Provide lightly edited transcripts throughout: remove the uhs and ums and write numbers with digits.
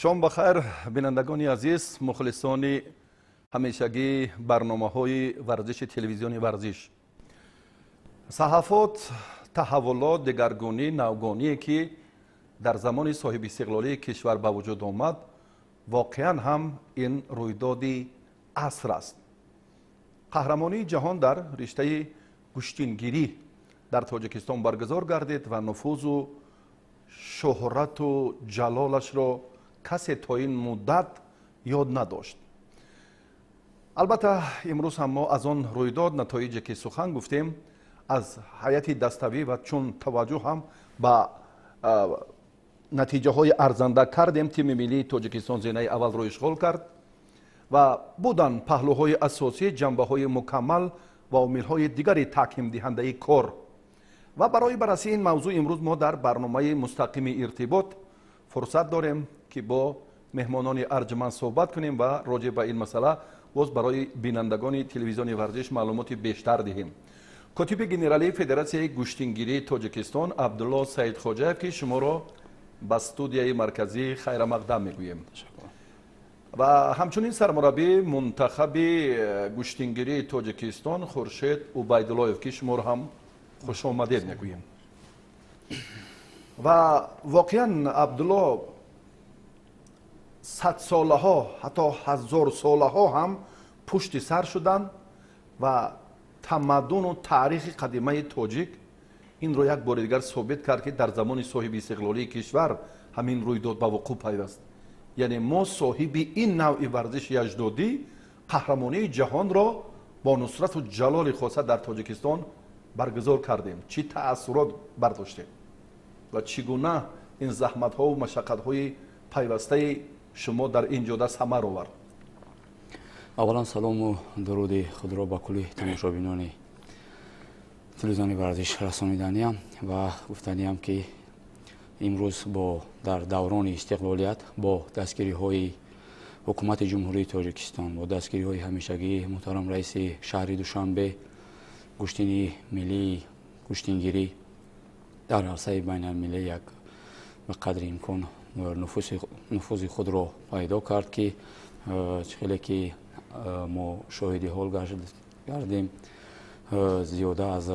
Шом бахайр, бинандагони азиз, мухлисони ҳамешагии барномаҳои варзиши телевизиони Варзиш. Саҳафот, таҳаввулот, дигаргунӣ, навгоние, ки дар замони соҳибистиқлолии кишвар ба вуҷуд омад, воқеан ҳам ин рӯйдоди аср аст. Қаҳрамонии ҷаҳон дар риштаи гӯштингирӣ дар Тоҷикистон баргузор гардид ва нуфузу шӯҳрату ҷалолашро касе то ин муддат ёд надошт. Албатта, имрӯз ҳам мо аз он рӯйдод, натоиҷе ки сухан гуфтем, аз ҳайати даставӣ ва чун таваҷҷӯҳ ҳам ба натиҷаҳои арзанда кардем, тими миллии Тоҷикистон зинаи аввалро ишғол кард ва буданд паҳлӯҳои асосӣ, ҷанбаҳои мукаммал ва омилҳои дигари таҳкимдиҳандаи кор. Ва барои баррасии ин мавзӯъ имрӯз мо дар барномаи мустақими «Иртибот» фурсат дорем, ки бо меҳмонони арҷманд суҳбат кунем ва роҷеъ ба ин масъала боз барои бинандагони телевизиони Варзиш маълумоти бештар диҳем. Котиби генералии Федератсияи гӯштингирии Тоҷикистон Абдулло Саидхоҷаев, ки шуморо ба студияи марказӣ хайрамақдам мегӯем, ва ҳамчунин сармураббии мунтахаби гӯштингирии Тоҷикистон Хуршед Убайдуллоев, ки шуморо ҳам хушомадед мегӯем. Ва воқеан, Абдулло, садсолаҳо, ҳатто ҳазорсолаҳо ҳам пушти сар шуданд ва тамаддуну таърихи қадимаи тоҷик инро як бори дигар собит кард, ки дар замони соҳиби истиқлолии кишвар ҳамин рӯйдод ба вуқӯъ пайваст. Яъне мо соҳиби ин навъи варзиши аҷдодӣ қаҳрамонии ҷаҳонро бо нусрату ҷалоли хоса дар Тоҷикистон баргузор кардем. Чӣ таассурот бардоштем ва чӣ гуна ин заҳматҳову машаққатҳои пайвастаи шумо дар ин ҷода самар овард? Аввалан, салому дуруди худро ба кулли тамошобинони телевизиони Варзиш расониданиям ва гуфтаниям, ки имрӯз бо дар даврони истиқлолият, бо дастгириҳои Ҳукумати Ҷумҳурии Тоҷикистон, бо дастгириҳои ҳамешагии муҳтарам раиси шаҳри Душанбе, гӯштини миллии гӯштингирӣ дар арсаи байналмилалӣ як ба қадри имкон нуфузи худро пайдо кард, ки чӣ хеле ки мо шоҳиди ҳол гардем, зиёда аз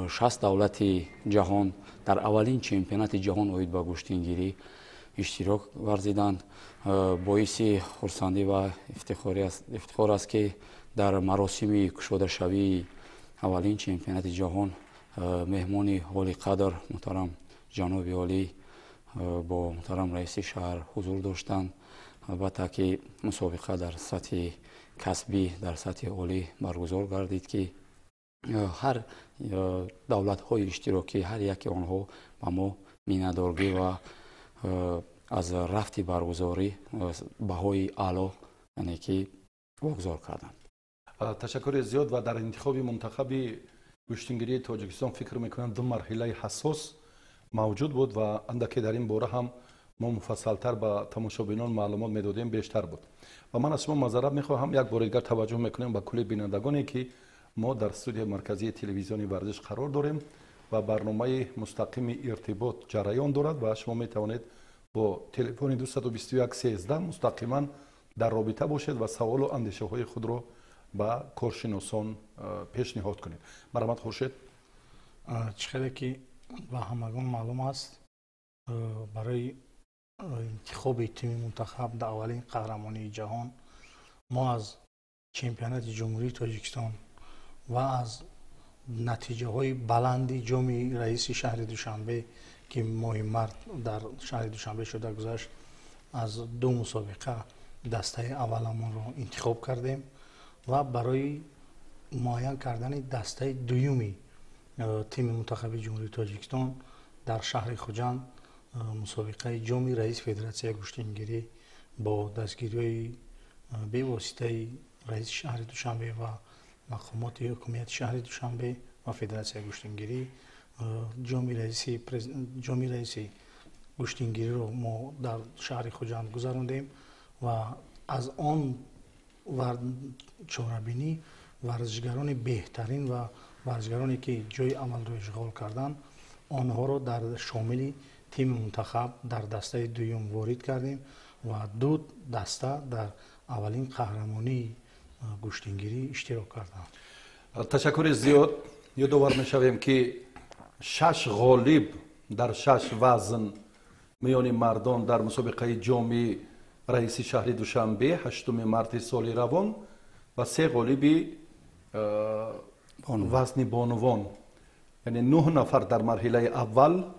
60 давлати ҷаҳон дар аввалин чемпионати ҷаҳон оид ба гӯштингирӣ иштирок варзиданд. Боиси хурсандӣ ва ифтихор аст, ки дар маросими кушодашавии аввалин чемпионати ҷаҳон меҳмони олиқадр, муҳтарам ҷаноби олӣ бо муҳтарам раиси шаҳр ҳузур доштанд. Албатта, ки мусобиқа дар сатҳи касбӣ, дар сатҳи олӣ баргузор гардид, ки ҳар давлатҳои иштирокӣ, ҳар яке онҳо ба мо миннатдоргӣ ва аз рафти баргузорӣ баҳои аъло, яъне ки, вогузор карданд. Ташаккури зиёд. Ва дар интихоби мунтахаби гӯштингирии Тоҷикистон, фикр мекунам, ду марҳилаи ҳассос мавҷуд буд ва андаке дар ин бора ҳам мо муфассалтар ба тамошобинон маълумот медодем, бештар буд. Ва ман аз шумо маъзарат мехоҳам. Як бори дигар таваҷҷӯҳ мекунем ба кулли бинандагоне, ки мо дар студияи марказии телевизиони Варзиш қарор дорем ва барномаи мустақими «Иртибот» ҷараён дорад ва шумо метавонед бо телефони 221 13 мустақиман дар робита бошед ва саволу андешаҳои худро ба коршиносон пешниҳод кунед. Марҳамат, Хуршед. Чӣ хеле ки ба ҳамагон маълум аст, барои интихоби тими мунтахаб дар аввалин қаҳрамонии ҷаҳон мо аз чемпионати Ҷумҳурии Тоҷикистон ва аз натиҷаҳои баланди Ҷоми раиси шаҳри Душанбе, ки моҳи март дар шаҳри Душанбе шуда гузашт, аз ду мусобиқа дастаи авваламонро интихоб кардем ва барои муайян кардани дастаи дуюми тими мунтахаби Ҷумҳурии Тоҷикистон дар шаҳри Хуҷанд мусобиқаи Ҷоми раиси Федератсияи гӯштингирӣ бо дастгириҳои бевоситаи раиси шаҳри Душанбе ва мақомоти ҳукумияти шаҳри Душанбе ва Федератсияи гӯштингирӣ Ҷоми раиси гӯштингириро мо дар шаҳри Хуҷанд гузарондем ва аз он чорабинӣ варзишгарони беҳтарин ва варзишгароне, ки ҷои аввалро ишғол карданд, онҳоро дар шомили тими мунтахаб дар дастаи дуюм ворид кардем. ва 2 даста дар аввалин қаҳрамонии гӯштингирӣ иштирок карданд. Ташаккури зиёд. Ёдовар мешавем, ки 6 ғолиб дар 6 вазн миёни мардон дар мусобиқаи ҷоми раиси шаҳри Душанбе 8 марти соли равон ва 3 ғолиби вазни бонувон, яъне 9 нафар дар марҳилаи аввал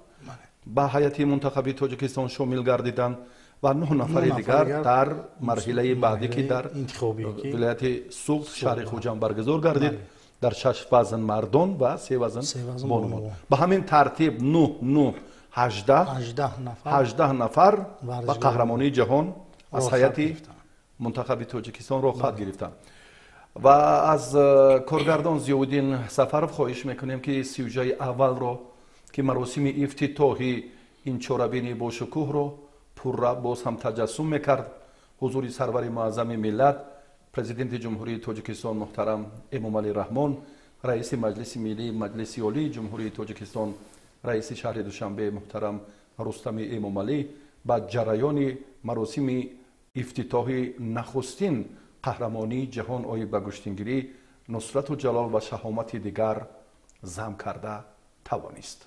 ба ҳайати мунтахаби Тоҷикистон шомил гардиданд ва 9 нафари дигар дар марҳилаи баъдӣ, ки дар вилояти Суғд, шаҳри Хуҷанд баргузор гардид, дар 6 вазн мардон ва 3 вазн бонувон. Ба ҳамин тартиб 9, 9, 18 нафар ба қаҳрамонии ҷаҳон аз ҳайати мунтахаби Тоҷикистон роҳхат гирифтанд. Ва аз коргардон Зиёвуддин Сафаров хоҳиш мекунем, ки сюжаи аввалро, ки маросими ифтитоҳи ин чорабинии бошукӯҳро пурра боз ҳам таҷассум мекард, ҳузури сарвари муаззами миллат, президенти Ҷумҳурии Тоҷикистон муҳтарам Эмомалӣ Раҳмон, раиси Маҷлиси Миллии Маҷлиси Олии Ҷумҳурии Тоҷикистон, раиси шаҳри Душанбе муҳтарам Рустами Эмомалӣ ба ҷараёни маросими ифтитоҳи нахустин қаҳрамонии ҷаҳон оид ба гӯштингирӣ нусрату ҷалол ва шаҳомати дигар зам карда тавонист.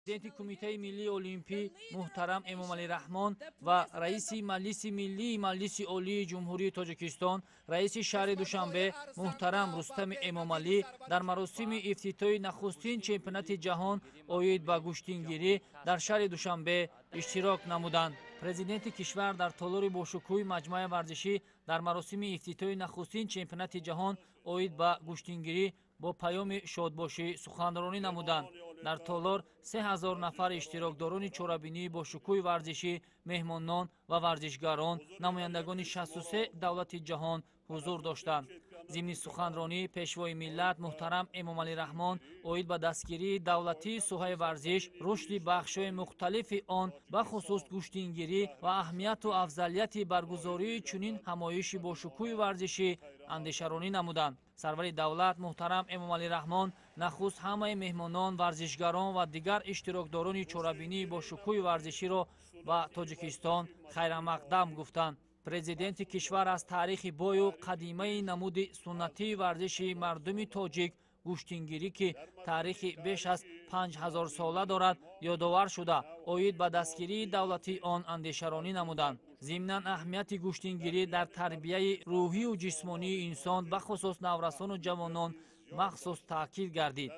Президенти Кумитаи миллии олимпӣ муҳтарам Эмомалӣ Раҳмон ва раиси Маҷлиси миллии Маҷлиси Олии Ҷумҳурии Тоҷикистон, раиси шаҳри Душанбе муҳтарам Рустами Эмомалӣ дар маросими ифтитоҳи нахустин чемпионати ҷаҳон оид ба гӯштингирӣ дар шаҳри Душанбе иштирок намуданд. Президенти кишвар дар толори бошукӯҳи маҷмӯаи варзишӣ дар маросими ифтитоҳи нахустин чемпионати ҷаҳон оид ба гӯштингирӣ бо паёми шодбошӣ суханронӣ намуданд. Дар толор 3000 нафар иштирокдорони чорабинии бошукӯҳи варзишӣ, меҳмонон ва варзишгарон, намояндагони 63 давлати ҷаҳон ҳузур доштанд. Зимни суханронӣ пешвои миллат муҳтарам Эмомалӣ Раҳмон оид ба дастгирии давлатии соҳаи варзиш, рушди бахшҳои мухталифи он, бахусус гӯштингирӣ ва аҳамияту афзалияти баргузории чунин ҳамоиши бошукӯҳи варзишӣ андешаронӣ намуданд. Сарвари давлат муҳтарам Эмомалӣ Раҳмон нахуст ҳамаи меҳмонон, варзишгарон ва дигар иштирокдорони чорабинии бошукӯҳи варзиширо ба Тоҷикистон хайрамақдам гуфтанд. Президенти кишвар аз таърихи бою қадимаи намуди суннатии варзиши мардуми тоҷик гӯштингирӣ, ки таърихи беш аз 5000 сола дорад, ёдовар шуда, оид ба дастгирии давлатии он андешаронӣ намуданд. Зимнан аҳамияти гӯштингирӣ дар тарбияи рӯҳию ҷисмонии инсон, бахусус наврасону ҷавонон, махсус таъкид гардид.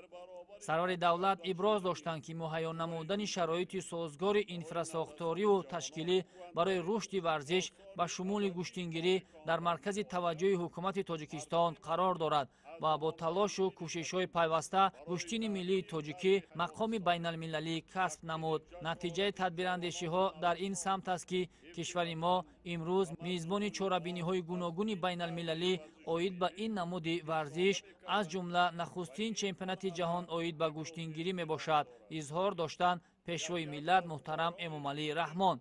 Сарвари давлат иброз доштанд, ки муҳайё намудани шароити созгори инфрасохториву ташкилӣ барои рушди варзиш ба шумули гӯштингирӣ дар маркази таваҷҷӯҳи ҳукумати Тоҷикистон қарор дорад ва бо талошу кӯшишҳои пайваста гӯштини миллии тоҷикӣ мақоми байналмилалӣ касб намуд. Натиҷаи тадбирандешиҳо дар ин самт аст, ки кишвари мо имрӯз мизбони чорабиниҳои гуногуни байналмилалӣ оид ба ин намуди варзиш, аз ҷумла нахустин чемпионати ҷаҳон оид ба гӯштингирӣ мебошад, изҳор доштанд пешвои миллат муҳтарам Эмомалӣ Раҳмон.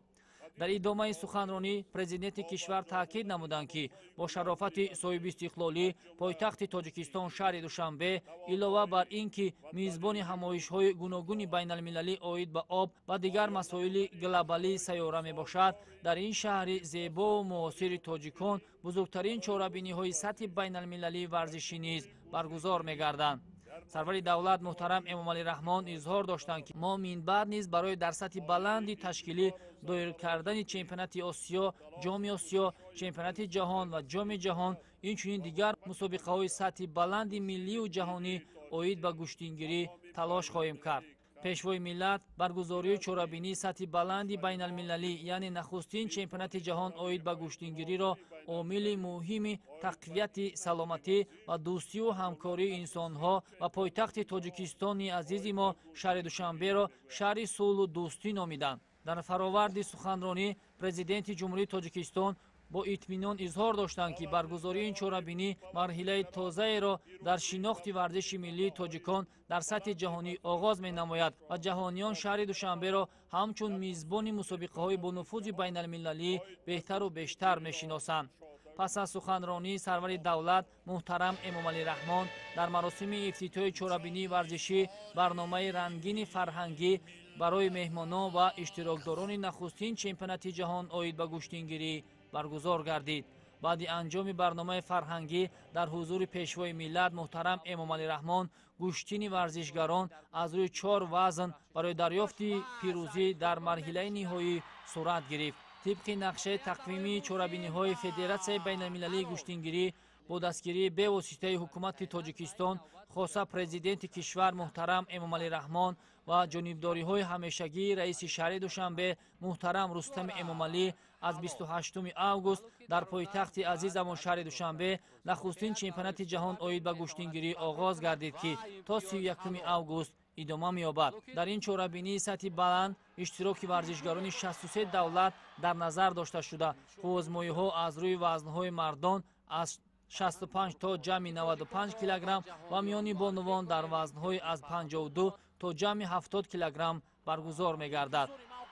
Дар идомаи суханронӣ президенти кишвар таъкид намуданд, ки бо шарофати соҳибистиқлолӣ пойтахти Тоҷикистон шаҳри Душанбе илова бар ин ки мизбони ҳамоишҳои гуногуни байналмилалӣ оид ба об ва дигар масоили глобалии сайёра мебошад, дар ин шаҳри зебову муосири тоҷикон бузургтарин чорабиниҳои сатҳи байналмилалии варзишӣ низ баргузор мегарданд. Сарвари давлат муҳтарам Эмомалӣ Раҳмон изҳор доштанд, ки мо минбаъд низ барои дар сатҳи баланди ташкилӣ доир кардани чемпионати Осиё, Ҷоми Осиё, чемпионати ҷаҳон ва Ҷоми ҷаҳон, инчунин дигар мусобиқаҳои сатҳи баланди миллию ҷаҳонӣ оид ба гӯштингирӣ талош хоҳем кард. Пешвои миллат баргузории чорабинии сатҳи баланди байналмилалӣ, яъне нахустин чемпионати ҷаҳон оид ба гӯштингириро омили муҳими тақвияти саломатӣ ва дӯстию ҳамкории инсонҳо ва пойтахти Тоҷикистони азизи мо шаҳри Душанберо шаҳри сулҳу дӯстӣ номиданд. Дар фароварди суханронӣ президенти Ҷумҳурии Тоҷикистон бо итминон изҳор доштанд, ки баргузории ин чорабинӣ марҳилаи тозаеро дар шинохти варзиши миллии тоҷикон дар сатҳи ҷаҳонӣ оғоз менамояд ва ҷаҳониён шаҳри Душанберо ҳамчун мизбони мусобиқаҳои бонуфузи байналмилалӣ беҳтару бештар мешиносанд. Пас аз суханронии сарвари давлат муҳтарам Эмомалӣ Раҳмон дар маросими ифтитоҳи чорабинии варзишӣ барномаи рангини фарҳангӣ барои меҳмонон ва иштирокдорони нахустин чемпионати ҷаҳон оид ба гӯштингирӣ баргузор гардид. Баъди анҷоми барномаи фарҳангӣ дар ҳузури пешвои миллат муҳтарам Эмомалӣ Раҳмон гӯштини варзишгарон аз рӯи 4 вазн барои дарёфти пирӯзӣ дар марҳилаи ниҳоӣ сурат гирифт. Тибқи нақшаи тақвимии чорабиниҳои Федератсияи байналмилалии гӯштингирӣ бо дастгирии бевоситаи ҳукумати Тоҷикистон, хоса президенти кишвар муҳтарам Эмомалӣ Раҳмон ва ҷонибдориҳои ҳамешагии раиси шаҳри Душанбе муҳтарам Рустами Эмомалӣ аз 28 август дар пойтахти азизамон шаҳри Душанбе нахустин чемпионати ҷаҳон оид ба гӯштингирӣ оғоз гардид, ки то 31 август идома меёбад. Дар ин чорабинии сатҳи баланд иштироки варзишгарони 63 давлат дар назар дошта шуда, қуввозмоиҳо аз рӯи вазнҳои мардон аз 65 то ҷамъи 95 килограмм ва миёни бонувон дар вазнҳои аз 52 то ҷамъи 70 килограмм баргузор мегардад.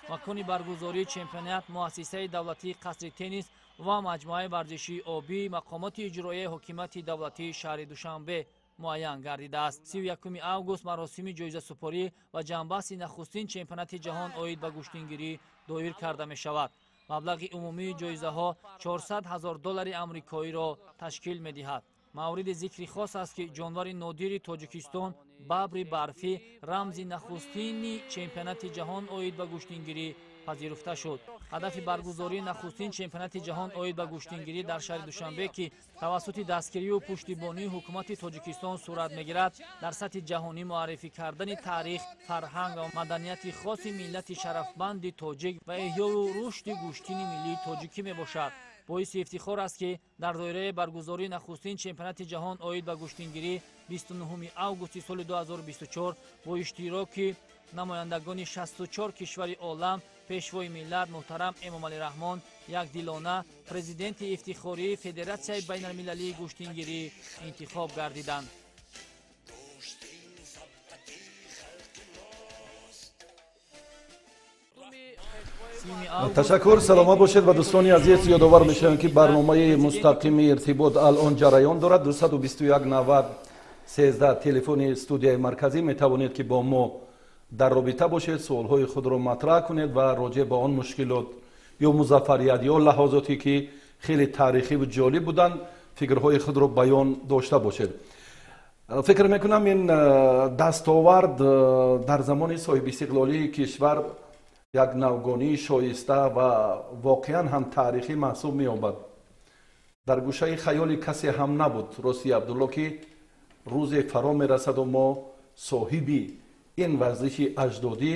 Макони баргузории чемпионат муассисаи давлатии қасри теннис ва маҷмӯаи варзишии обии мақомоти иҷроияи ҳокимияти давлатии шаҳри Душанбе муайян гардидааст. 31 август маросими ҷоизасупорӣ ва ҷамъбасти нахустин чемпионати ҷаҳон оид ба гӯштингирӣ доир карда мешавад. Маблағи умумии ҷоизаҳо 400 000 доллари амрикоиро ташкил медиҳад. Мавриди зикри хос аст, ки ҷонвари нодири Тоҷикистон бабри барфӣ рамзи нахустини чемпионати ҷаҳон оид ба гӯштингирӣ пазируфта шуд. Ҳадафи баргузории нахустин чемпионати ҷаҳон оид ба гӯштингирӣ дар шаҳри Душанбе, ки тавассути дастгирию пуштибонии ҳукумати Тоҷикистон сурат мегирад, дар сатҳи ҷаҳонӣ муаррифӣ кардани таърих, фарҳанг ва маданияти хоси миллати шарафманди тоҷик ва эҳёю рушди гӯштини миллии тоҷикӣ мебошад. Боиси ифтихор аст, ки дар доираи баргузории нахустин чемпионати ҷаҳон оид ба гӯштингирӣ 29 августи соли 2024 бо иштироки намояндагони 64 кишвари олам пешвои миллат муҳтарам Эмомалӣ Раҳмон якдилона президенти ифтихории Федератсияи байналмилалии гӯштингирӣ интихоб гардиданд. Ташаккур, саломат бошед ва дӯстони азиз, ёдовар мешавем, ки барномаи мустақими иртибот алон ҷараён дорад. 221 90 13 телефони студияи марказӣ. Метавонед, ки бо мо дар робита бошед, суолҳои худро матраҳ кунед ва роҷеъ ба он мушкилот ё музаффарият ё лаҳозоте, ки хеле таърихиву ҷолиб буданд, фикрҳои худро баён дошта бошед. Фикр мекунам, ин дастовард дар замони соҳибистиқлолии кишвар як навгонии шоиста ва воқеан ҳам таърихӣ маҳсуб меёбад. Дар гӯшаи хаёли касе ҳам набуд, рости Абдулло, ки рӯзе фаро мерасаду мо соҳиби ин варзиши аҷдодӣ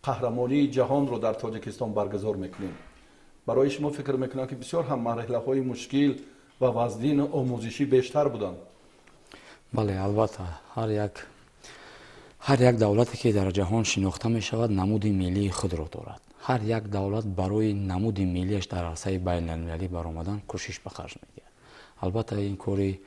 қаҳрамонии ҷаҳонро дар Тоҷикистон баргузор мекунем. Барои шумо фикр мекунам, ки бисёр ҳам марҳилаҳои мушкил ва вазнину омӯзишӣ бештар буданд. Бале, албатта, ҳар як давлате, ки дар ҷаҳон шинохта мешавад, намуди миллии худро дорад. Ҳар як давлат барои намуди миллиаш дар арсаи байналмилалӣ баромадан кӯшиш ба харҷ медиҳад. Албатта, ин кори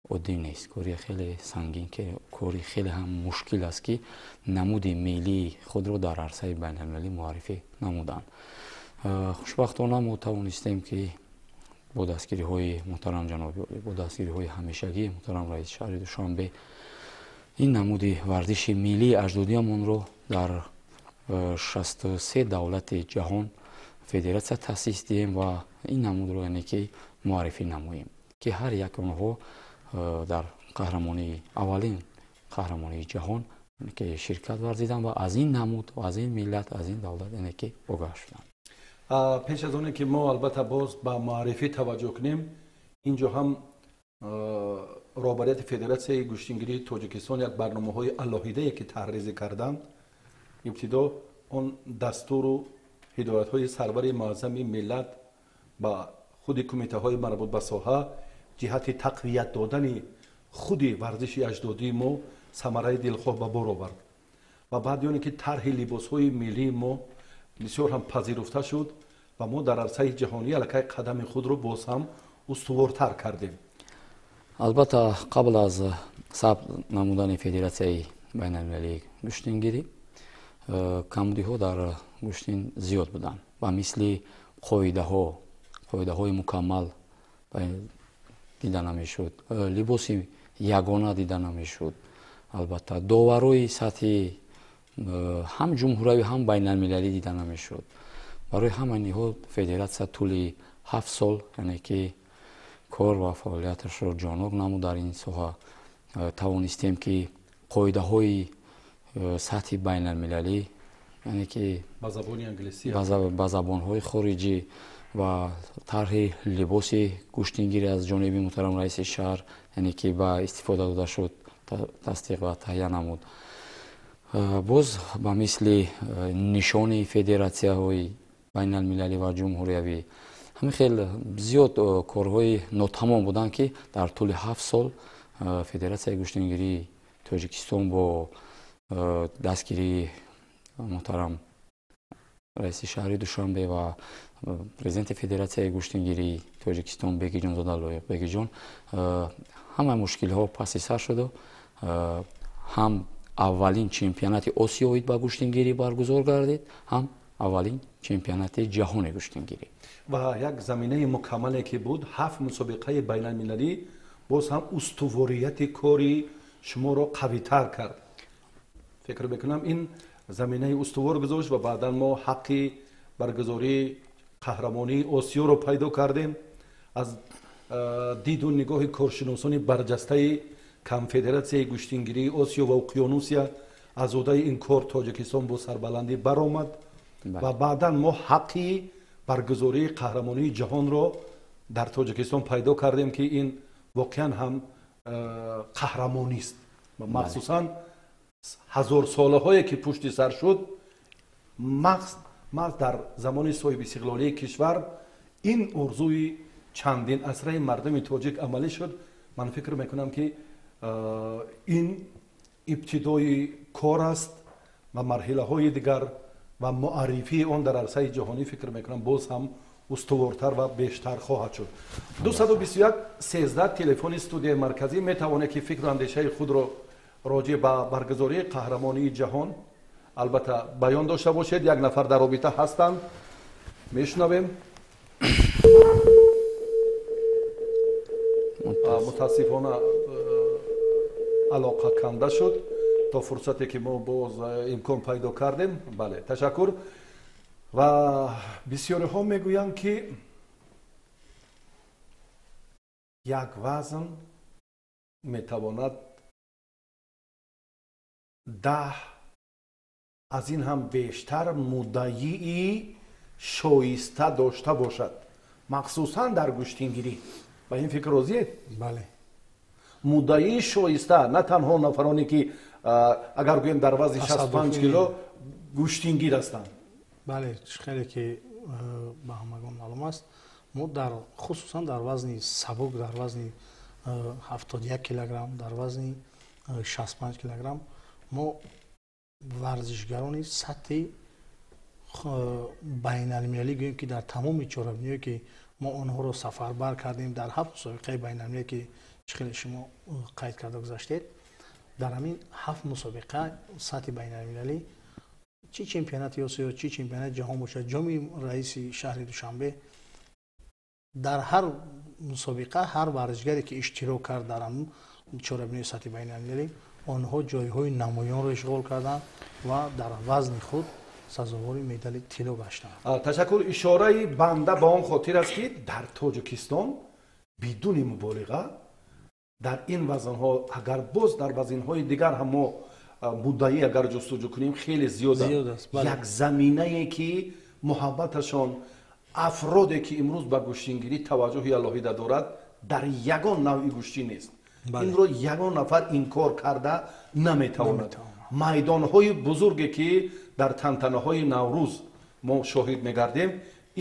оддӣ нест, кори хеле сангин, кори хеле ҳам мушкил аст, ки намуди миллии худро дар арсаи байналмилалӣ муаррифӣ намуданд. Хушбахтона мо тавонистем, ки бо дастгириҳои муҳтарам ҷаноби олӣ, бо дастгириҳои ҳамешагии муҳтарам раиси шаҳри Душанбе ин намуди варзиши миллии аҷдодиамонро дар 63 давлати ҷаҳон федератсия таъсис диҳем ва ин намудро яъне ки муаррифӣ намоем, ки ҳар як онҳо дар қаҳрамонии аввалин қаҳрамонии ҷаҳон ки ширкат варзиданд ва аз ин намуд, аз ин миллат, аз ин давлат яъне ки огаҳ шуданд. Пеш аз оне ки мо албатта боз ба муаррифӣ таваҷҷӯҳ кунем, инҷо ҳам роҳбарияти Федератсияи гӯштингирии Тоҷикистон як барномаҳои алоҳидае, ки таҳризӣ карданд, ибтидо он дастуру ҳидоятҳои сарвари муаззами миллат ба худи кумитаҳои марбут ба соҳа ҷиҳати тақвият додани худи варзиши аҷдодии мо самараи дилхоҳ ба бор овард ва баъди оне ки тарҳи либосҳои миллии мо бисёр ҳам пазируфта шуд ва мо дар арсаи ҷаҳонӣ аллакай қадами худро боз ҳам устувортар кардем. Албатта, қабл аз сабт намудани Федератсияи байналмилалии гӯштингирӣ камбудиҳо дар гӯштин зиёд буданд ва мисли қоидаҳои мукаммал дида намешуд, либоси ягона дида намешуд. Албатта, доварои сатҳи ҳам ҷумҳуравӣ, ҳам байналмилалӣ дида намешуд. Барои ҳама инҳо федератсия тӯли 7 сол, яъне ки кор ва фаъолияташро ҷоноб намуд дар ин соҳа. Тавонистем ки қоидаҳои сатҳи байналмилалӣ, яъне ки ба забони англисӣ, ба забонҳои хориҷӣ ва тарҳи либоси гӯштингирӣ аз ҷониби муҳтарам раиси шаҳр, яъне ки ба истифода дода шуд, тасдиқ ва таҳия намуд. Боз ба мисли нишони федератсияҳои байналмилалӣ ва ҷумҳуриявӣ ҳамин хел зиёд корҳои нотамом буданд, ки дар тӯли 7 сол федератсияи гӯштингирии Тоҷикистон бо дастгирии муҳтарам раиси шаҳри Душанбе ва президенти федератсияи гӯштингирии Тоҷикистон Бегиҷонзода Лоиқ Бегиҷон ҳама мушкилҳо паси сар шуду ҳам аввалин чемпионати Осиё оид ба гӯштингирӣ баргузор гардид, ҳам аввалин чемпионати ҷаҳони гӯштингирӣ. Ва як заминаи мукаммале ки буд, 7 мусобиқаи байналмилалӣ боз ҳам устуворияти кори шуморо қавитар кард. Фикр мекунам, ин заминаи устувор гузошт ва баъдан мо ҳаққи баргузории қаҳрамонии Осиёро пайдо кардем. Аз диду нигоҳи коршиносони барҷастаи конфедератсияи гӯштингирии Осиё ва Уқёнусия аз уҳдаи ин кор Тоҷикистон бо сарбаландӣ баромад ва баъдан мо ҳаққи баргузории қаҳрамонии ҷаҳонро дар Тоҷикистон пайдо кардем, ки ин воқеан ҳам қаҳрамонист. Махсусан ҳазорсолаҳое ки пушти сар шуд, маҳз дар замони соҳибистиқлолии кишвар ин орзуи чандин асраи мардуми тоҷик амалӣ шуд. Ман фикр мекунам, ки ин ибтидои кор аст ва марҳилаҳои дигар ва муаррифии он дар арсаи ҷаҳонӣ, фикр мекунам, боз ҳам устувортар ва бештар хоҳад шуд. 221 13 телефони студияи марказӣ. Метавонед ки фикру андешаи худро роҷеъ ба баргузории қаҳрамонии ҷаҳон албатта баён дошта бошед. Як нафар дар робита ҳастанд, мешунавем. Мутаассифона алоқа канда шуд то фурсате ки мо боз имкон пайдо кардем. Бале, ташаккур. Ва бисёриҳо мегӯянд, ки як вазн метавонад 10 аз ин ҳам бештар муддаии шоиста дошта бошад, махсусан дар гӯштингирӣ. Ба ин фикр розиед? Бале. Муддаии шоиста на танҳо нафароне ки агар гӯем дар вазни 65 кило гӯштингир ҳастанд. Бале, хеле ки ба ҳамагон маълум аст, мо дар хусусан дар вазни сабук, дар вазни 71 килограмм, дар вазни 65 килограмм мо варзишгарони сатҳи байналмилалӣ гӯем, ки дар тамоми чорабиниҳое ки мо онҳоро сафарбар кардем дар 7 мусобиқаи байналмилалӣ ки чӣ хеле шумо қайд карда гузаштед, дар ҳамин 7 мусобиқа сатҳи байналмилалӣ, чӣ чемпионати Осиё, чӣ чемпионати ҷаҳон бошад, ҷоми раиси шаҳри Душанбе, дар ҳар мусобиқа ҳар варзишгаре ки иштирок кард дар ҳамин чорабиниҳои сатҳи байналмилалӣ, онҳо ҷойҳои намоёнро ишғол карданд ва дар вазни худ сазовори медали тилло гаштанд. Ташаккур. Ишораи банда ба он хотир аст, ки дар Тоҷикистон бидуни муболиға дар ин вазнҳо, агар боз дар вазнҳои дигар ҳам мо муддаӣ агар ҷустуҷӯ кунем, хеле зиёд аст. Як заминае ки муҳаббаташон афроде ки имрӯз ба гӯштингирӣ таваҷҷӯҳи алоҳида дорад, дар ягон навъи гӯштӣ нест. Инро ягон нафар инкор карда наметавонад. Майдонҳои бузурге ки дар тантанаҳои Наврӯз мо шоҳид мегардем,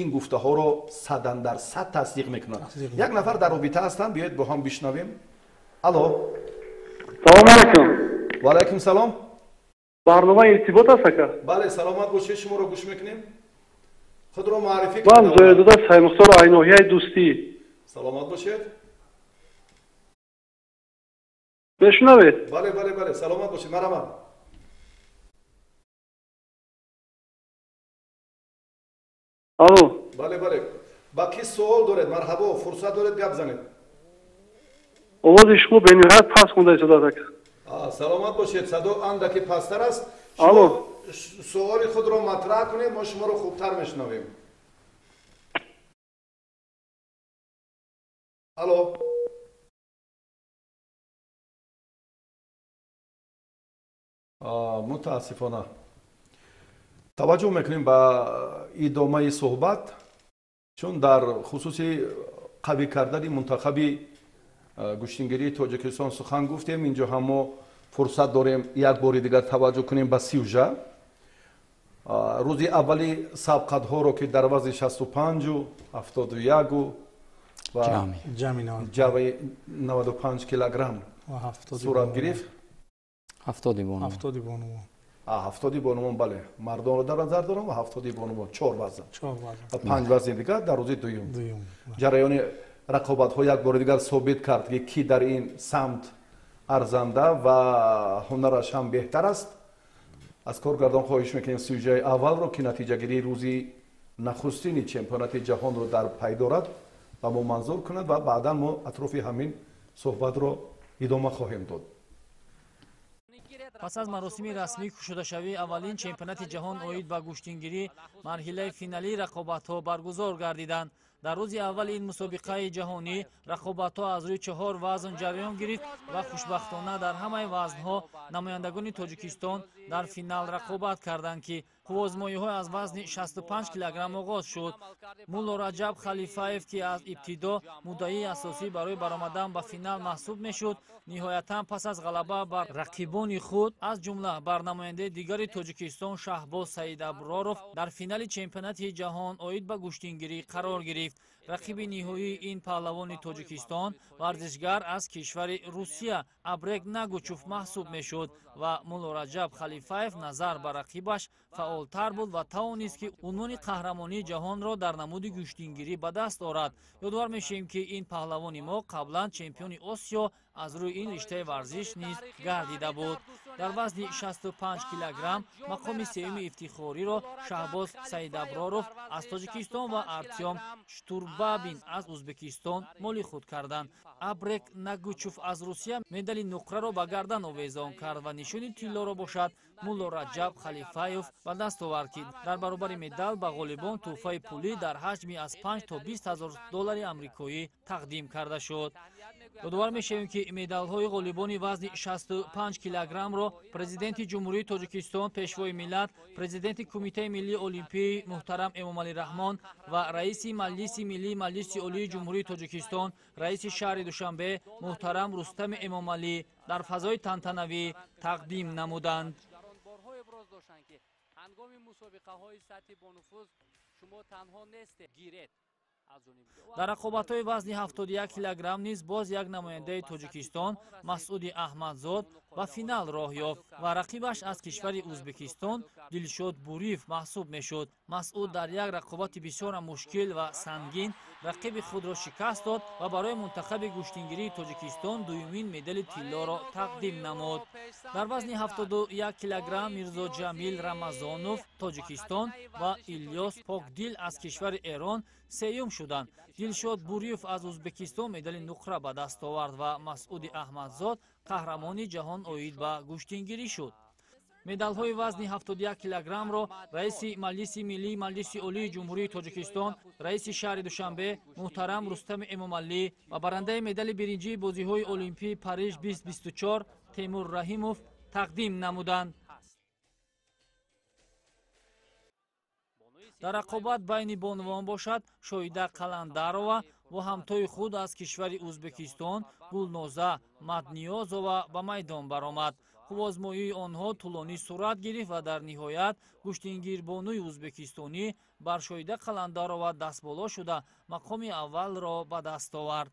ин гуфтаҳоро 100% тасдиқ мекунанд. Як нафар дар робита ҳастанд, биёед бо ҳам бишнавем. Алло, салом алайкум. Ва алайкум салом. Барномаи иртибот аст ака? Бале, саломат бошед, шуморо гӯш мекунем. Худро муаррифӣ кунед. Ман Зоҳидзода Саймухтор, айноҳияи Дӯстӣ. Саломат бошед. Мешунавед? Бале, бале, бале, саломат бошед, марҳамат. Алло. Бале, бале. Ба ки суол доред? Марҳабо, фурсат доред, гап занед. Овози шумо бениҳоят паст хонда истодааст, ака. Саломат бошед, садо андаке пасттар аст. Алло. Суоли худро матраҳ кунед, мо шуморо хубтар мешунавем. Алло. Мутаассифона. Таваҷҷӯҳ мекунем ба идомаи суҳбат, чун дар хусуси қавӣ кардани мунтахаби гӯштингирии Тоҷикистон сухан гуфтем. Инҷо ҳам мо фурсат дорем як бори дигар таваҷҷӯҳ кунем ба сюжа. Рӯзи аввали сабқатҳоро, ки дар вазни 65, 71 ва ҷамъи 95 килограмм сурат гирифт. 70 бонувон. 70 бонувон. 70 бонувон, бале. Мардонро дар назар дорам ва 70 бонувон, 4 вазн. 4 вазн. Ва 5 вазни дигар дар рӯзи дуюм. Ҷараёни рақобатҳо як бори дигар собит кард, ки ки дар ин самт арзанда ва ҳунараш ҳам беҳтар аст. Аз коргардон хоҳиш мекунем сюжаи аввалро, ки натиҷагирии рӯзи нахустини чемпионати ҷаҳонро дар пай дорад, ба мо манзур кунад ва баъдан мо атрофи ҳамин суҳбатро идома хоҳем дод. Пас аз маросими расмӣ кушодашавии аввалин чемпионати ҷаҳон оид ба гӯштингирӣ, марҳилаи финалии рақобатҳо баргузор гардиданд. Дар рӯзи аввали ин мусобиқаи ҷаҳонӣ рақобатҳо аз рӯи 4 вазн ҷараён гирифт ва хушбахтона дар ҳамаи вазнҳо намояндагони Тоҷикистон дар финал рақобат карданд, ки қувваозмоиҳо аз вазни 65 килограмм оғоз шуд. Мулло Раҷаб Халифаев, ки аз ибтидо муддаии асосӣ барои баромадан ба финал маҳсуб мешуд, ниҳоятан пас аз ғалаба бар рақибони худ, аз ҷумла бар намояндаи дигари Тоҷикистон Шаҳбоз Саидаброров, дар финали чемпионати ҷаҳон оид ба гӯштингирӣ қарор гирифт. Рақиби ниҳоии ин паҳлавони Тоҷикистон варзишгар аз кишвари Русия Абрек Нагучув маҳсуб мешуд ва Мулло Раҷаб Халифаев назар ба рақибаш фаъолтар буд ва тавонист, ки унвони қаҳрамонии ҷаҳонро дар намуди гӯштингирӣ ба даст орад. Ёдовар мешавем, ки ин паҳлавони мо қаблан чемпиони Осиё аз рӯи ин риштаи варзиш низ гардида буд. Дар вазни 65 килограмм мақоми сеюми ифтихориро Шаҳбоз Саидаброров аз Тоҷикистон ва Артём Штурбабин аз Ӯзбекистон моли худ карданд. Абрек Нагучув аз Русия медали нуқраро ба гардан овезон кард ва нишони тиллоро бошад Мулло Раҷаб Халифаев ба даст овард, ки дар баробари медал ба ғолибон тӯҳфаи пулӣ дар ҳаҷми аз 5 то 20 ҳазор доллари амрикоӣ тақдим карда шуд. Ёдовар мешавем, ки медалҳои ғолибони вазни 65 килограммро Президенти Ҷумҳурии Тоҷикистон, Пешвои миллат, Президенти Кумитаи миллии олимпӣ муҳтарам Эмомалӣ Раҳмон ва Раиси Маҷлиси миллии Маҷлиси Олии Ҷумҳурии Тоҷикистон, Раиси шаҳри Душанбе муҳтарам Рустами Эмомалӣ дар фазои тантанавӣ тақдим намуданд. Дар рақобатҳои вазни 71 килограмм низ боз як намояндаи Тоҷикистон Масъуди Аҳмадзод ба финал роҳ ёфт ва рақибаш аз кишвари Ӯзбекистон Дилшод Буриев маҳсуб мешуд. Масъуд дар як рақобати бисёрам мушкил ва сангин рақиби худро шикаст дод ва барои мунтахаби гӯштингирии Тоҷикистон дуюмин медали тиллоро тақдим намуд. Дар вазни 71 килограмм Мирзо Ҷамил Рамазонов Тоҷикистон ва Илёс Покдил аз кишвари Эрон сеюм шуданд. Дилшод Буриев аз Ӯзбекистон медали нуқра ба даст овард ва Масъуди Аҳмадзод қаҳрамони ҷаҳон оид ба гӯштингирӣ шуд. Медалҳои вазни 71 килограммро Раиси Маҷлиси миллии Маҷлиси Олии Ҷумҳурии Тоҷикистон, Раиси шаҳри Душанбе муҳтарам Рустами Эмомалӣ ва барандаи медали биринҷии бозиҳои Олимпии Париж 2024 Темур Раҳимов тақдим намуданд. Дар рақобат байни бонувон бошад Шоида Қаландарова бо ҳамтои худ аз кишвари Ӯзбекистон Гулноза Мадниёзова ба майдон баромад. Қувваозмоии онҳо тӯлонӣ сурат гирифт ва дар ниҳоят гӯштингирбонуи ӯзбекистонӣ бар Шоида Қаландарова дастболо шуда мақоми аввалро ба даст овард.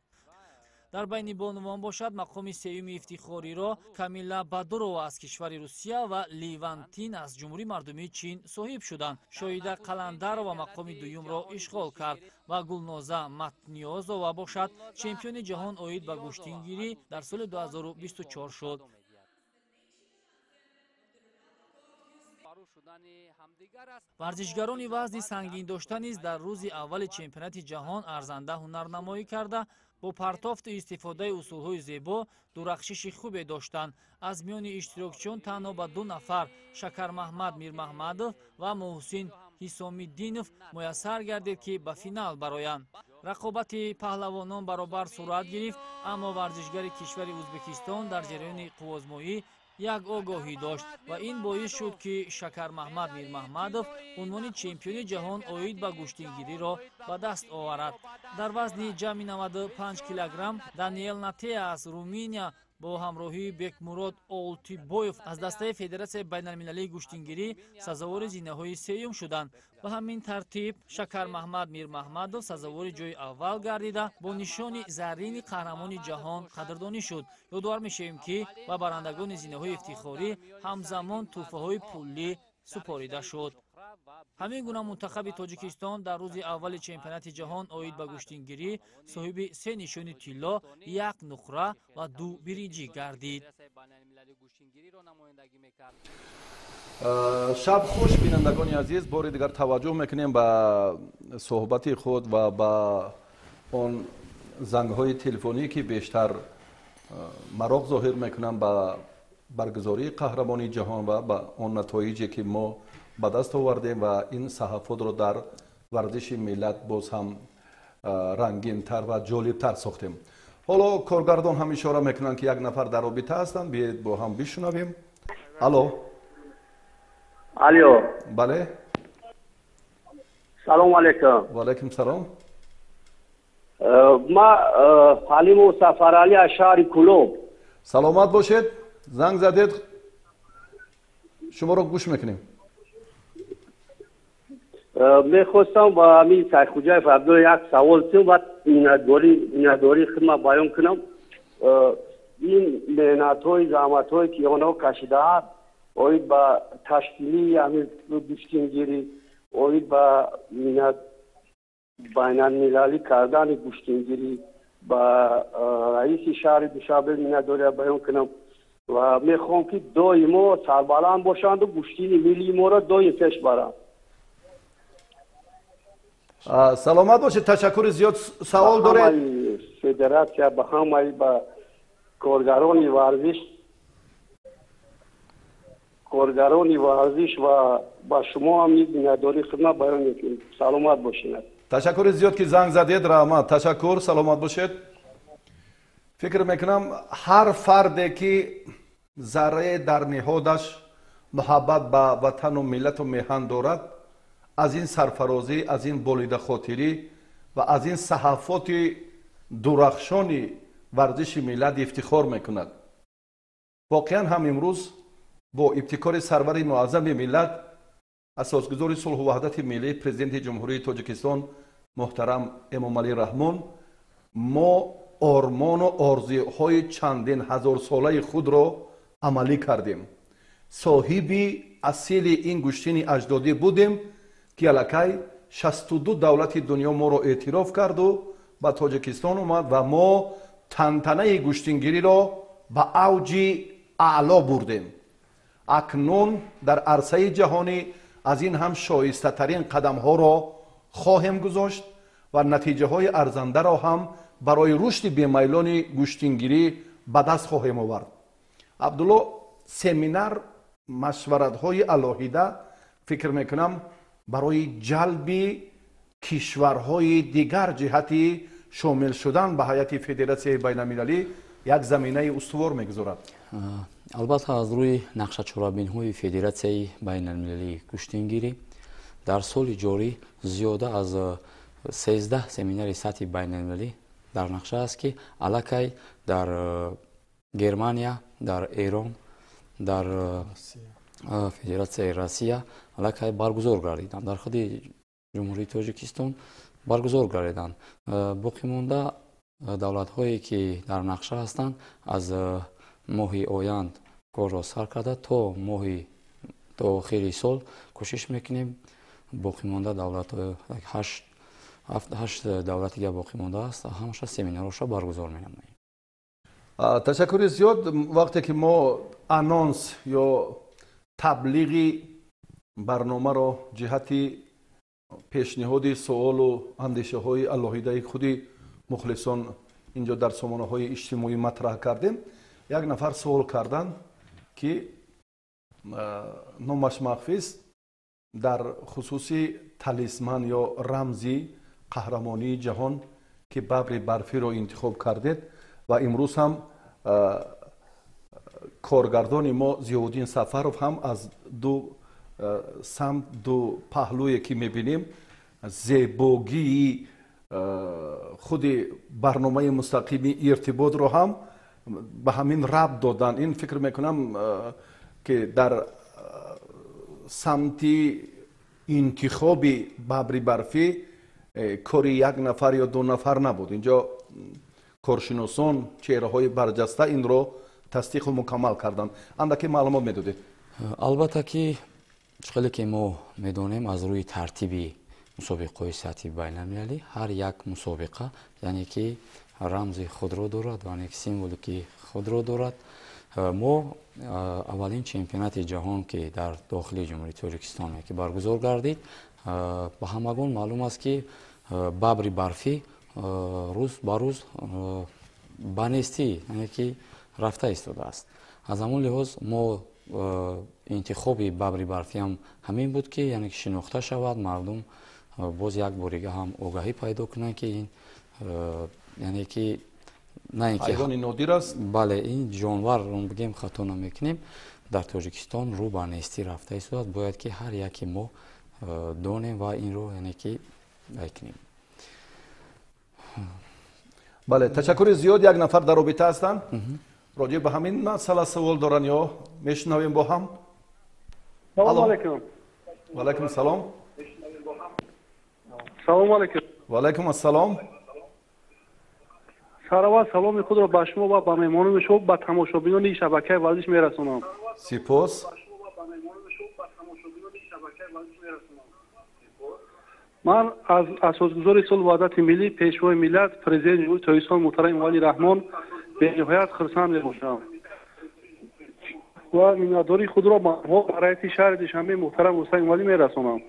Дар байни бонувон бошад мақоми сеюми ифтихориро Камила Бадурова аз кишвари Русия ва Ливантин аз Ҷумҳурии Мардумии Чин соҳиб шуданд. Шоида Қаландарова мақоми дуюмро ишғол кард ва Гулноза Матниёзова бошад чемпиони ҷаҳон оид ба гӯштингирӣ дар соли 2024 шуд. Варзишгарони вазни сангин дошта низ дар рӯзи аввали чемпионати ҷаҳон арзанда ҳунарнамоӣ карда, бо партофту истифодаи усулҳои зебо дурахшиши хубе доштанд. Аз миёни иштирокчиён танҳо ба 2 нафар, Шакармаҳмад Мирмаҳмадов ва Муҳсин Ҳисомиддинов, муяссар гардид, ки ба финал бароянд. Рақобати паҳлавонон баробар сурат гирифт, аммо варзишгари кишвари Ӯзбекистон дар ҷараёни қуввозмоӣ як огоҳӣ дошт ва ин боис шуд, ки Шакармаҳмад Мирмаҳмадов унвони чемпиони ҷаҳон оид ба гӯштингириро ба даст оварад. Дар вазни ҷамъи 95 килограмм Даниел Натеа аз Руминия бо ҳамроҳии Бекмурод Олтибоев аз дастаи Федератсияи байналмилалии гӯштингирӣ сазовори зинаҳои сеюм шуданд. Ба ҳамин тартиб Шакармаҳмад Мирмаҳмадов сазовори ҷои аввал гардида, бо нишони заррини қаҳрамони ҷаҳон қадрдонӣ шуд. Ёдовар мешавем, ки ба барандагони зинаҳои ифтихорӣ ҳамзамон тӯҳфаҳои пулӣ супорида шуд. Ҳамин гуна мунтахаби Тоҷикистон дар рӯзи аввали чемпионати ҷаҳон оид ба гӯштингирӣ соҳиби 3 нишони тилло, 1 нуқра ва 2 биринҷӣ гардид. Шаб хуш, бинандагони азиз. Бори дигар таваҷҷӯҳ мекунем ба суҳбати худ ва ба он зангҳои телефонӣ, ки бештар мароқ зоҳир мекунанд ба баргузории қаҳрамони ҷаҳон ва ба он натоиҷе, ки мо ба даст овардем ва ин саҳафотро дар варзиши миллат боз ҳам рангинтар ва ҷолибтар сохтем. Ҳоло коргардон ҳам ишора мекунанд, ки як нафар дар робита ҳастанд. Биёед бо ҳам бишунавем. Алло. Алло. Бале. Салому алайкум. Ва алайкум салом. Ма Ҳалимов Сафаралӣ аз шаҳри Кӯлоб. Саломат бошед. Занг задед, шуморо гӯш мекунем. Мехостам ба ҳамин Сайхуҷаев Абдулло як савол кунам ва миннатдории худро баён кунам. Ин меҳнатҳои заҳматҳое, ки онҳо кашидаанд оид ба ташкилии ҳамин гӯштингирӣ, оид ба байналмилалӣ кардани гӯштингирӣ, ба раиси шаҳри Душанбе миннатдория баён кунам ва мехоҳам, ки доимо сарбаланд бошанду гӯштини миллии моро доим пеш баранд. Саломат бошед, ташаккури зиёд. Савол доред? Федератсия, ба ҳамаи ба коргарони варзиш, ва ба шумо ҳам миннатдории худро баён мекунем. Саломат бошед. Ташаккури зиёд, ки занг задед. Раҳмат, ташаккур, саломат бошед. Фикр мекунам, ҳар фарде, ки заррае дар ниҳодаш муҳаббат ба ватану миллату меҳан дорад, аз ин сарфарозӣ, аз ин болидахотирӣ ва аз ин саҳафоти дурахшони варзиши миллат ифтихор мекунад. Воқеан ҳам имрӯз бо ибтикори сарвари муаззами миллат, асосгузори сулҳу ваҳдати миллӣ, президенти Ҷумҳурии Тоҷикистон муҳтарам Эмомалӣ Раҳмон, мо ормону орзуҳои чандин ҳазорсолаи худро амалӣ кардем. Соҳиби асили ин гӯштини аҷдодӣ будем, ки аллакай 62 давлати дунё моро эътироф карду ба Тоҷикистон омад ва мо тантанаи гӯштингириро ба авҷи аъло бурдем. Акнун дар арсаи ҷаҳонӣ аз ин ҳам шоистатарин қадамҳоро хоҳем гузошт ва натиҷаҳои арзандаро ҳам барои рушди бемайлони гӯштингирӣ ба даст хоҳем овард. Абдулло, семинар, машваратҳои алоҳида, фикр мекунам, барои ҷалби кишварҳои дигар ҷиҳати шомил шудан ба ҳайати федератсияи байналмилалӣ як заминаи устувор мегузорад. Албатта, аз рӯи нақшачорабинҳои Федератсияи байналмилалии гӯштингирӣ дар соли ҷорӣ зиёда аз 13 семинари сатҳи байналмилалӣ дар нақша аст, ки аллакай дар Германия, дар Эрон, дар Федератсияи Россия аллакай баргузор гардиданд, дар худи Ҷумҳурии Тоҷикистон баргузор гардиданд. Боқӣ монда давлатҳое, ки дар нақша ҳастанд, аз моҳи оянд корро сар карда то охири сол кӯшиш мекунем боқӣ монда давлатҳо, 8 давлати дигар боқӣ мондааст, ҳамаша семинарҳоша баргузор менамоем. Ташаккури зиёд. Вақте ки мо анонс ё таблиғи Барномаро ҷиҳати пешниҳоди суолу андешаҳои алоҳидаи худи мухлисон инҷо дар сомонаҳои иҷтимоӣ матраҳ кардем. Як нафар суол карданд, ки номаш махфист, дар хусуси талисман ё рамзи қаҳрамонии ҷаҳон, ки бабри барфиро интихоб кардед ва имрӯз ҳам коргардони мо Зиёвуддин Сафаров ҳам аз ду самт, ду паҳлӯе ки мебинем, зебогии худи барномаи мустақими иртиботро ҳам ба ҳамин рабт додан. Ин фикр мекунам, ки дар самти интихоби бабри барфӣ кори як нафар ё ду нафар набуд. Инҷо коршиносон, чеҳраҳои барҷаста инро тасдиқу мукаммал карданд. Андаке маълумот медодед? Албатта, ки хеле ки мо медонем, аз рӯи тартиби мусобиқаҳои сатҳи байналмилалӣ ҳар як мусобиқа, яъне ки рамзи худро дорад ва як символики худро дорад. Мо аввалин чемпионати ҷаҳон, ки дар дохили Ҷумҳурии Тоҷикистон ки баргузор гардид, ба ҳамагон маълум аст, ки бабри барфӣ рӯз ба рӯз ба нестӣ, яъне ки рафта истодааст. Аз ҳамон лиҳоз мо интихоби бабри барфиам ҳамин буд, ки яъне ки шинохта шавад, мардум боз як борига ҳам огаҳӣ пайдо кунанд, ки ин яъне ки на ин ки ҳайвони нодир аст. Бале, ин ҷонвар, бигем, хато намекунем, дар Тоҷикистон рӯ ба нестӣ рафта истодааст. Бояд ки ҳар яке мо донем ва инро яъне ки кунем. Бале, ташаккури зиёд. Як нафар дар робита ҳастанд, роҷеъ ба ҳамин масъала савол доранд ё мешунавем бо ҳам. Салому алайкум. Ва алайкум салом. Салому алайкум. Ва алайкум ассалом. Сараввал саломи худро ба шумо ва ба меҳмонони шумо, ба тамошобинони шабакаи варзиш мерасонам. Сипос. Ман аз асосгузори сулҳу ваҳдати миллӣ, пешвои миллат, президенти Ҷумҳурии Тоҷикистон муҳтарам Эмомалӣ Раҳмон бениҳоят хурсанд мебошам ва миннатдории худро ба раиси шаҳри Душанбе муҳтарам Рустам Эмомалӣ мерасонам.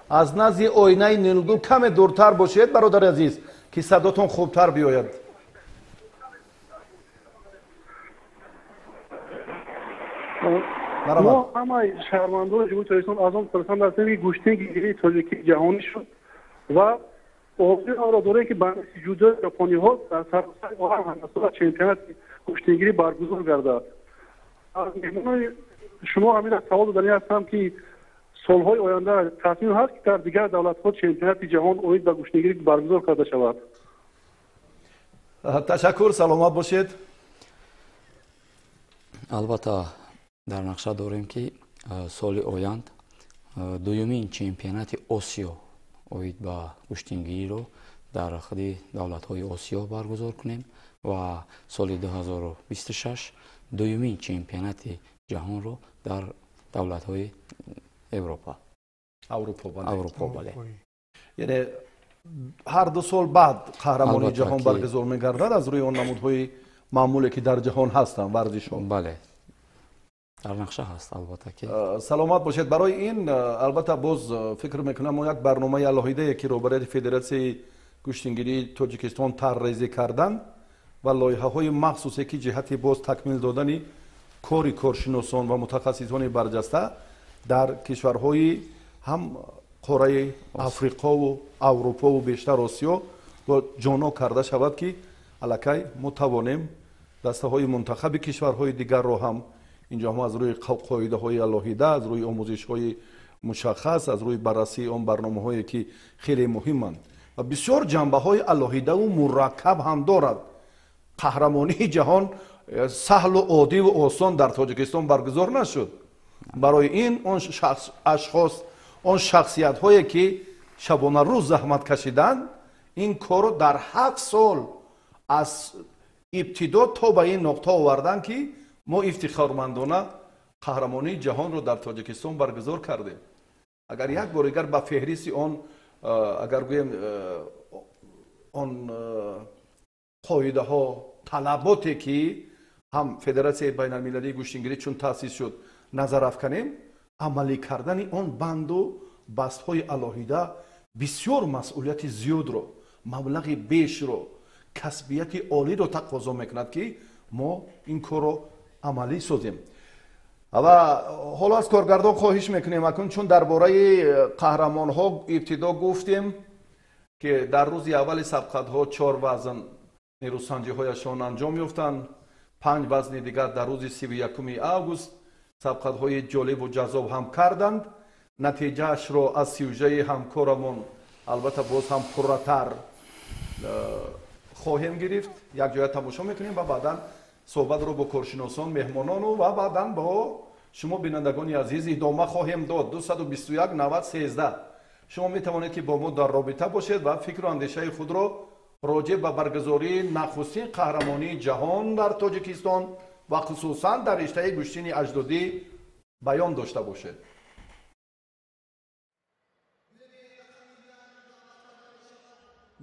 Аз назди оинаи нилгун каме дуртар бошед, бародари азиз, ки садотон хубтар биёяд. Мо ҳамаи шаҳрвандони Ҷумҳурии Тоҷикистон аз он хурсанд ҳастем, ки гӯштингирии тоҷикӣ ҷаҳонӣ шуд ва орзуи онро дорем, ки ба мисли ҷудои япониҳо дар саросари олам ҳамасола чемпионати гӯштингирӣ баргузор гардад. Аз меҳмонони шумо ҳамин савол додани ҳастам, ки солҳои оянда тасмим ҳаст, ки дар дигар давлатҳо чемпионати ҷаҳон оид ба гӯштингирӣ баргузор карда шавад? Ташаккур, саломат бошед. Албатта, дар нақша дорем, ки соли оянд дуюмин чемпионати Осиё оид ба гӯштингириро дар худи давлатҳои Осиё баргузор кунем ва соли 2026 дуюмин чемпионати ҷаҳонро дар давлатҳои Европа. Аврупо, бале. Яъне ҳар 2 сол баъд қаҳрамонии ҷаҳон баргузор мегардад аз рӯи он намудҳои маъмуле, ки дар ҷаҳон ҳастанд варзишҳо. Бале, дар нақша ҳаст, албатта ки. Саломат бошед. Барои ин албатта боз фикр мекунам, мо як барномаи алоҳидае, ки роҳбарияти Федератсияи гӯштингирии Тоҷикистон тарҳрезӣ карданд ва лоиҳаҳои махсусе, ки ҷиҳати боз такмил додани кори коршиносон ва мутахассисони барҷаста дар кишварҳои ҳам қораи Африқову Аврупову бештар Осиё ҷоно карда шавад, ки аллакай мо тавонем дастаҳои мунтахаби кишварҳои дигарро ҳам инҷо ҳам аз рӯи қоидаҳои алоҳида, аз рӯи омӯзишҳои мушаххас, аз рӯи баррасии он барномаҳое, ки хеле муҳиманд ва бисёр ҷанбаҳои алоҳидаву мураккаб ҳам дорад. Қаҳрамонии ҷаҳон саҳлу оддиву осон дар Тоҷикистон баргузор нашуд. Барои ин он ашхос, он шахсиятҳое, ки шабонарӯз заҳмат кашиданд, ин корро дар 7 сол аз ибтидо то ба ин нуқта оварданд, ки мо ифтихормандона қаҳрамонии ҷаҳонро дар Тоҷикистон баргузор кардем. Агар як бор дигар ба феҳристи он, агар гӯем, он қоидаҳо, талаботе, ки ҳам Федератсияи байналмилалии гӯштингирӣ чун таъсис шуд, назар афканем, Амалӣ кардани он банду бастҳои алоҳида бисёр масъулияти зиёдро, маблағи бешро, касбияти олиро тақозо мекунад, ки мо ин корро амалӣ созем. Ва ҳоло аз коргардон хоҳиш мекунем, акун чун дар бораи қаҳрамонҳо ибтидо гуфтем, ки дар рӯзи аввали сабқатҳо 4 вазн нерӯсанҷиҳояшон анҷом ёфтанд, 5 вазни дигар дар рӯзи 31 август сабқатҳои ҷолибу ҷаззоб ҳам карданд. Натиҷаашро аз сюжаи ҳамкорамон албатта боз ҳам пурратар хоҳем гирифт. Якҷоя тамошо мекунем ва баъдан суҳбатро бо коршиносон, меҳмонону ва баъдан бо шумо бинандагони азиз идома хоҳем дод. 221 90 13. Шумо метавонед, ки бо мо дар робита бошед ва фикру андешаи худро роҷеъ ба баргузории нахустин қаҳрамонии ҷаҳон дар Тоҷикистон ва хусусан дар риштаи гӯштини аҷдодӣ баён дошта бошед.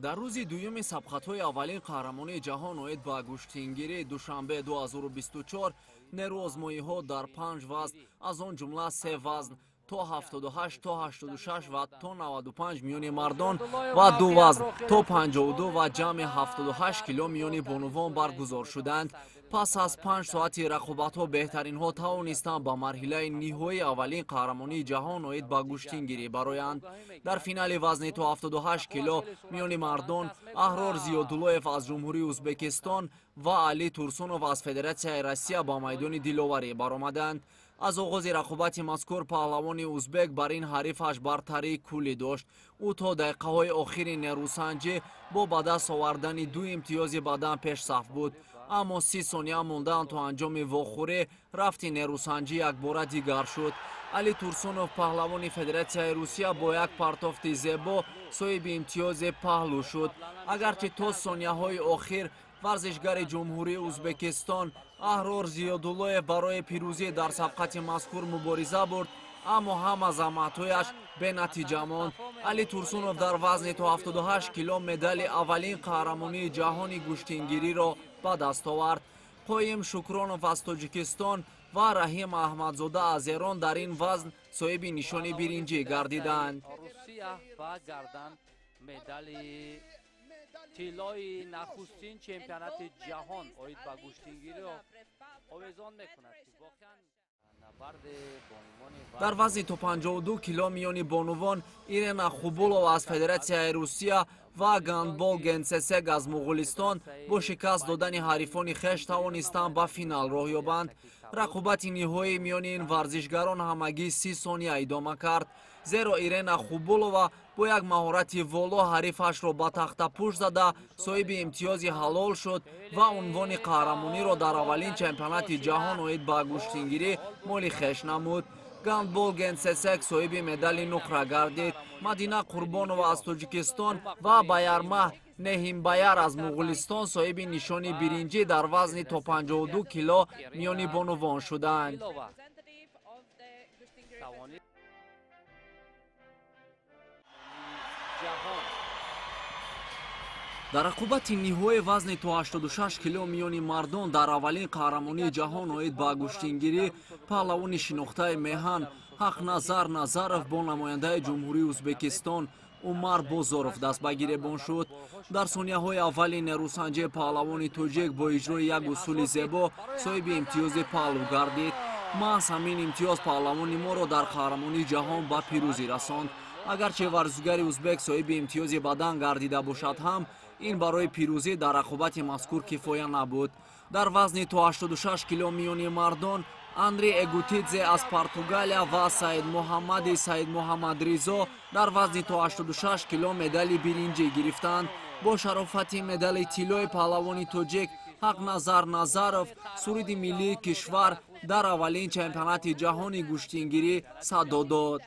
Дар рӯзи дуюми сабқатҳои аввалин қаҳрамонии ҷаҳон оид ба гӯштингирӣ Душанбе 2024 нерӯозмоиҳо дар 5 вазн, аз он ҷумла 3 вазн то 78, то 86 ва то 95 миёни мардон ва 2 вазн то 52 ва ҷамъи 78 кило миёни бонувон баргузор шуданд. Пас аз 5 соати рақобатҳо беҳтаринҳо тавонистанд ба марҳилаи ниҳоии аввалин қаҳрамонии ҷаҳон оид ба гӯштингирӣ бароянд. Дар финали вазни то 78 кило миёни мардон Аҳрор Зиёдуллоев аз Ҷумҳурии Ӯзбекистон ва Али Турсунов аз Федератсияи Россия ба майдони диловарӣ баромаданд. Аз оғози рақобати мазкур паҳлавони узбек бар ин ҳарифаш бартарии куллӣ дошт. Ӯ то дақиқаҳои охири нерӯсанҷӣ бо ба даст овардани 2 имтиёзи бадан пешсаф буд. Аммо 30 сония мондан то анҷоми вохӯрӣ рафти нерӯсанҷӣ якбора дигар шуд. Али Турсунов, паҳлавони Федератсияи Русия, бо як партофти зебо соҳиби имтиёзи паҳлӯ шуд. Агарчи то сонияҳои охир варзишгари Ҷумҳурии Ӯзбекистон Аҳрор Зиёдуллоев барои пирӯзӣ дар сабқати мазкур мубориза бурд, аммо ҳама заҳматҳояш бенатиҷа монд. Али Турсунов дар вазни то 78 кило медали аввалин қаҳрамонии ҷаҳони гӯштингириро ба даст овард. Қоим Шукронов аз Тоҷикистон ва Раҳим Аҳмадзода аз Эрон дар ин вазн соҳиби нишони биринҷӣ гардиданд. Тиллои нахустин чемпионати ҷаҳон оид ба гӯштингириро овезон мекунад, ки воқеан дар вазни то 52 кило миёни бонувон Ирена Хубулова аз Федератсияи Русия ва Гандбол Генсесег аз Муғулистон бо шикаст додани ҳарифони хеш тавонистанд ба финал роҳ ёбанд. Рақобати ниҳоӣ миёни ин варзишгарон ҳамагӣ 30 сония идома кард, зеро Ирена Хубулова бо як маҳорати воло ҳарифашро ба тахтапӯш зада соҳиби имтиёзи ҳалол шуд ва унвони қаҳрамониро дар аввалин чемпионати ҷаҳон оид ба гӯштингирӣ моли хеш намуд. Гандбол Генсесек соҳиби медали нуқра гардид. Мадина Қурбонова аз Тоҷикистон ва Баярмаҳ Неҳимбаяр аз Муғулистон соҳиби нишони биринҷӣ дар вазни то 52 кило миёни бонувон шуданд. Дар рақобати ниҳоии вазни то 86 кило миёни мардон дар аввалин қаҳрамонии ҷаҳон оид ба гӯштингирӣ паҳлавони шинохтаи меҳан Ҳақназар Назаров бо намояндаи Ҷумҳурии Ӯзбекистон Умар Бозоров даст ба гиребон шуд. Дар сонияҳои аввали нерӯсанҷи паҳлавони тоҷик бо иҷрои як усули зебо соҳиби имтиёзи паҳлӯ гардид. Маҳз ҳамин имтиёз паҳлавони моро дар қаҳрамонии ҷаҳон ба пирӯзӣ расонд. Агарчи варзишгари узбек соҳиби имтиёзи бадан гардида бошад ҳам, ин барои пирӯзӣ дар рақобати мазкур кифоя набуд. Дар вазни то 86 кило миёни мардон Андрей Эгутидзе аз Португалия ва Саидмуҳаммади Саидмуҳаммадризо дар вазни то 86 кило медали биринҷӣ гирифтанд. Бо шарофати медали тиллои паҳлавони тоҷик Ҳақназар Назаров суруди миллии кишвар дар аввалин чемпионати ҷаҳони гӯштингирӣ садо дод.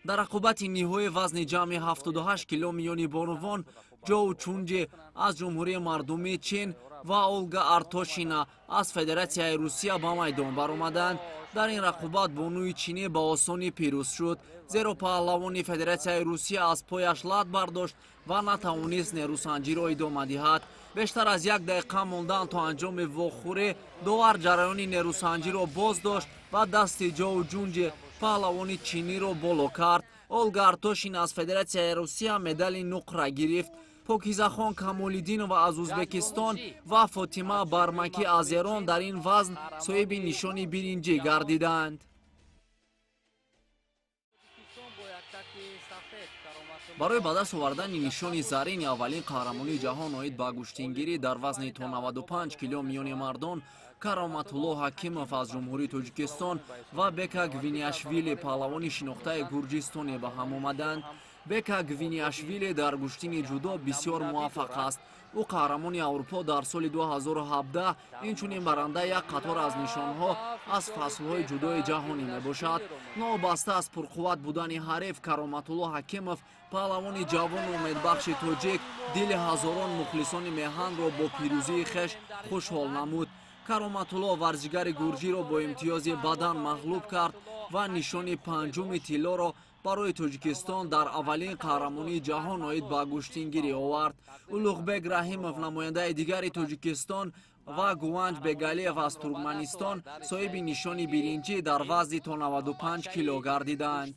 Дар рақобати ниҳоии вазни ҷамъи 78 кило миёни бонувон Ҷоу Чунҷи аз Ҷумҳурии Мардумии Чин ва Олга Артошина аз Федератсияи Русия ба майдон баромаданд. Дар ин рақобат бонуи чинӣ ба осонӣ пирӯз шуд, зеро паҳлавони Федератсияи Русия аз пояш лат бардошт ва натавонист нерӯсанҷиро идома диҳад. Бештар аз як дақиқа мондан то анҷоми вохӯрӣ довар ҷараёни нерӯсанҷиро боз дошт ва дасти Ҷоу Ҷунҷи паҳлавони чиниро боло кард. Олга Артошина аз Федератсияи Русия медали нуқра гирифт. Покизахон Камолиддинова аз Ӯзбекистон ва Фотима Бармакӣ аз Эрон дар ин вазн соҳиби нишони биринҷӣ гардиданд. Барои ба даст овардани нишони зарини аввалин қаҳрамонии ҷаҳон оид ба гӯштингирӣ дар вазни то 95 кило миёни мардон Кароматулло Ҳакимов аз Ҷумҳурии Тоҷикистон ва Бека Гвиниашвили паҳлавони шинохтаи гурҷистонӣ ба ҳам омаданд. Бека Гвиниашвили дар гӯштини ҷудо бисёр муваффақ аст. Ӯ қаҳрамони Аврупо дар соли 2017, инчунин барандаи як қатор аз нишонҳо аз фаслҳои ҷудои ҷаҳонӣ мебошад. Новобаста аз пурқувват будани ҳариф, Кароматулло Ҳакимов паҳлавони ҷавону умедбахши тоҷик дили ҳазорон мухлисони меҳанро бо пирӯзии хеш хушҳол намуд. Кароматулло варзигари гурҷиро бо имтиёзи бадан мағлуб кард ва нишони панҷуми тиллоро барои Тоҷикистон дар аввалин қаҳрамонии ҷаҳон оид ба гӯштингирӣ овард. Улуғбек Раҳимов намояндаи дигари Тоҷикистон ва Гуванҷ Бегалиев аз Туркманистон соҳиби нишони биринҷӣ дар вазни то 95 кило гардиданд.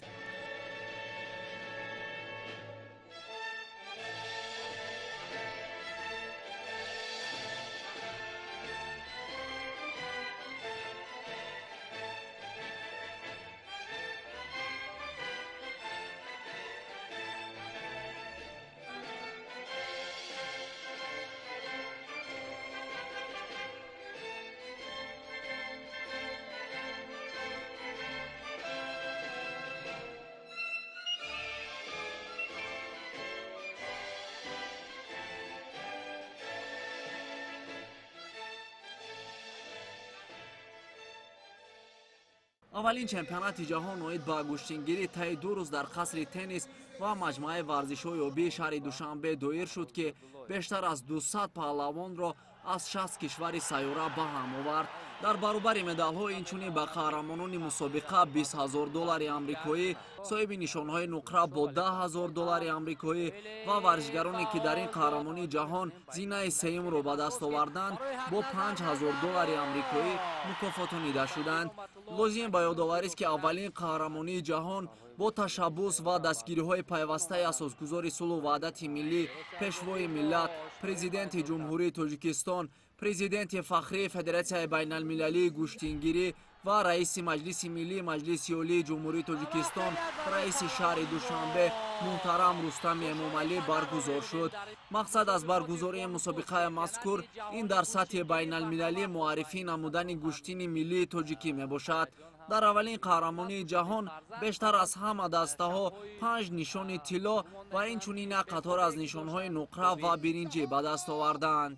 Аввалин чемпионати ҷаҳон оид ба гӯштингирӣ таи 2 рӯз дар қасри теннис ва маҷмӯаи варзишҳои обии шаҳри Душанбе доир шуд, ки бештар аз 200 паҳлавонро аз 60 кишвари сайёра ба ҳам овард. Дар баробари медалҳо инчунин ба қаҳрамонони мусобиқа 20 000 доллари амрикоӣ, соҳиби нишонҳои нуқра бо 10 000 доллари амрикоӣ ва варзишгароне ки дар ин қаҳрамонии ҷаҳон зинаи сеюмро ба даст оварданд бо 5 000 доллари амрикоӣ мукофотонида шуданд. Лозим ба ёдоварист, ки аввалин қаҳрамонии ҷаҳон бо ташаббус ва дастгириҳои пайвастаи асосгузори сулҳу ваҳдати миллӣ, пешвои миллат, президенти Ҷумҳурии Тоҷикистон, президенти фахрии Федератсияи байналмилалии гӯштингирӣ ва раиси Маҷлиси миллии Маҷлиси Олии Ҷумҳурии Тоҷикистон, раиси шаҳри Душанбе муҳтарам Рустами Эмомалӣ баргузор шуд. Мақсад аз баргузории мусобиқаи мазкур ин дар сатҳи байналмилалӣ муаррифӣ намудани гӯштини миллии тоҷикӣ мебошад. Дар аввалин қаҳрамонии ҷаҳон бештар аз ҳама дастаҳо 5 нишони тилло ва инчунин як қатор аз нишонҳои нуқра ва биринҷӣ ба даст оварданд.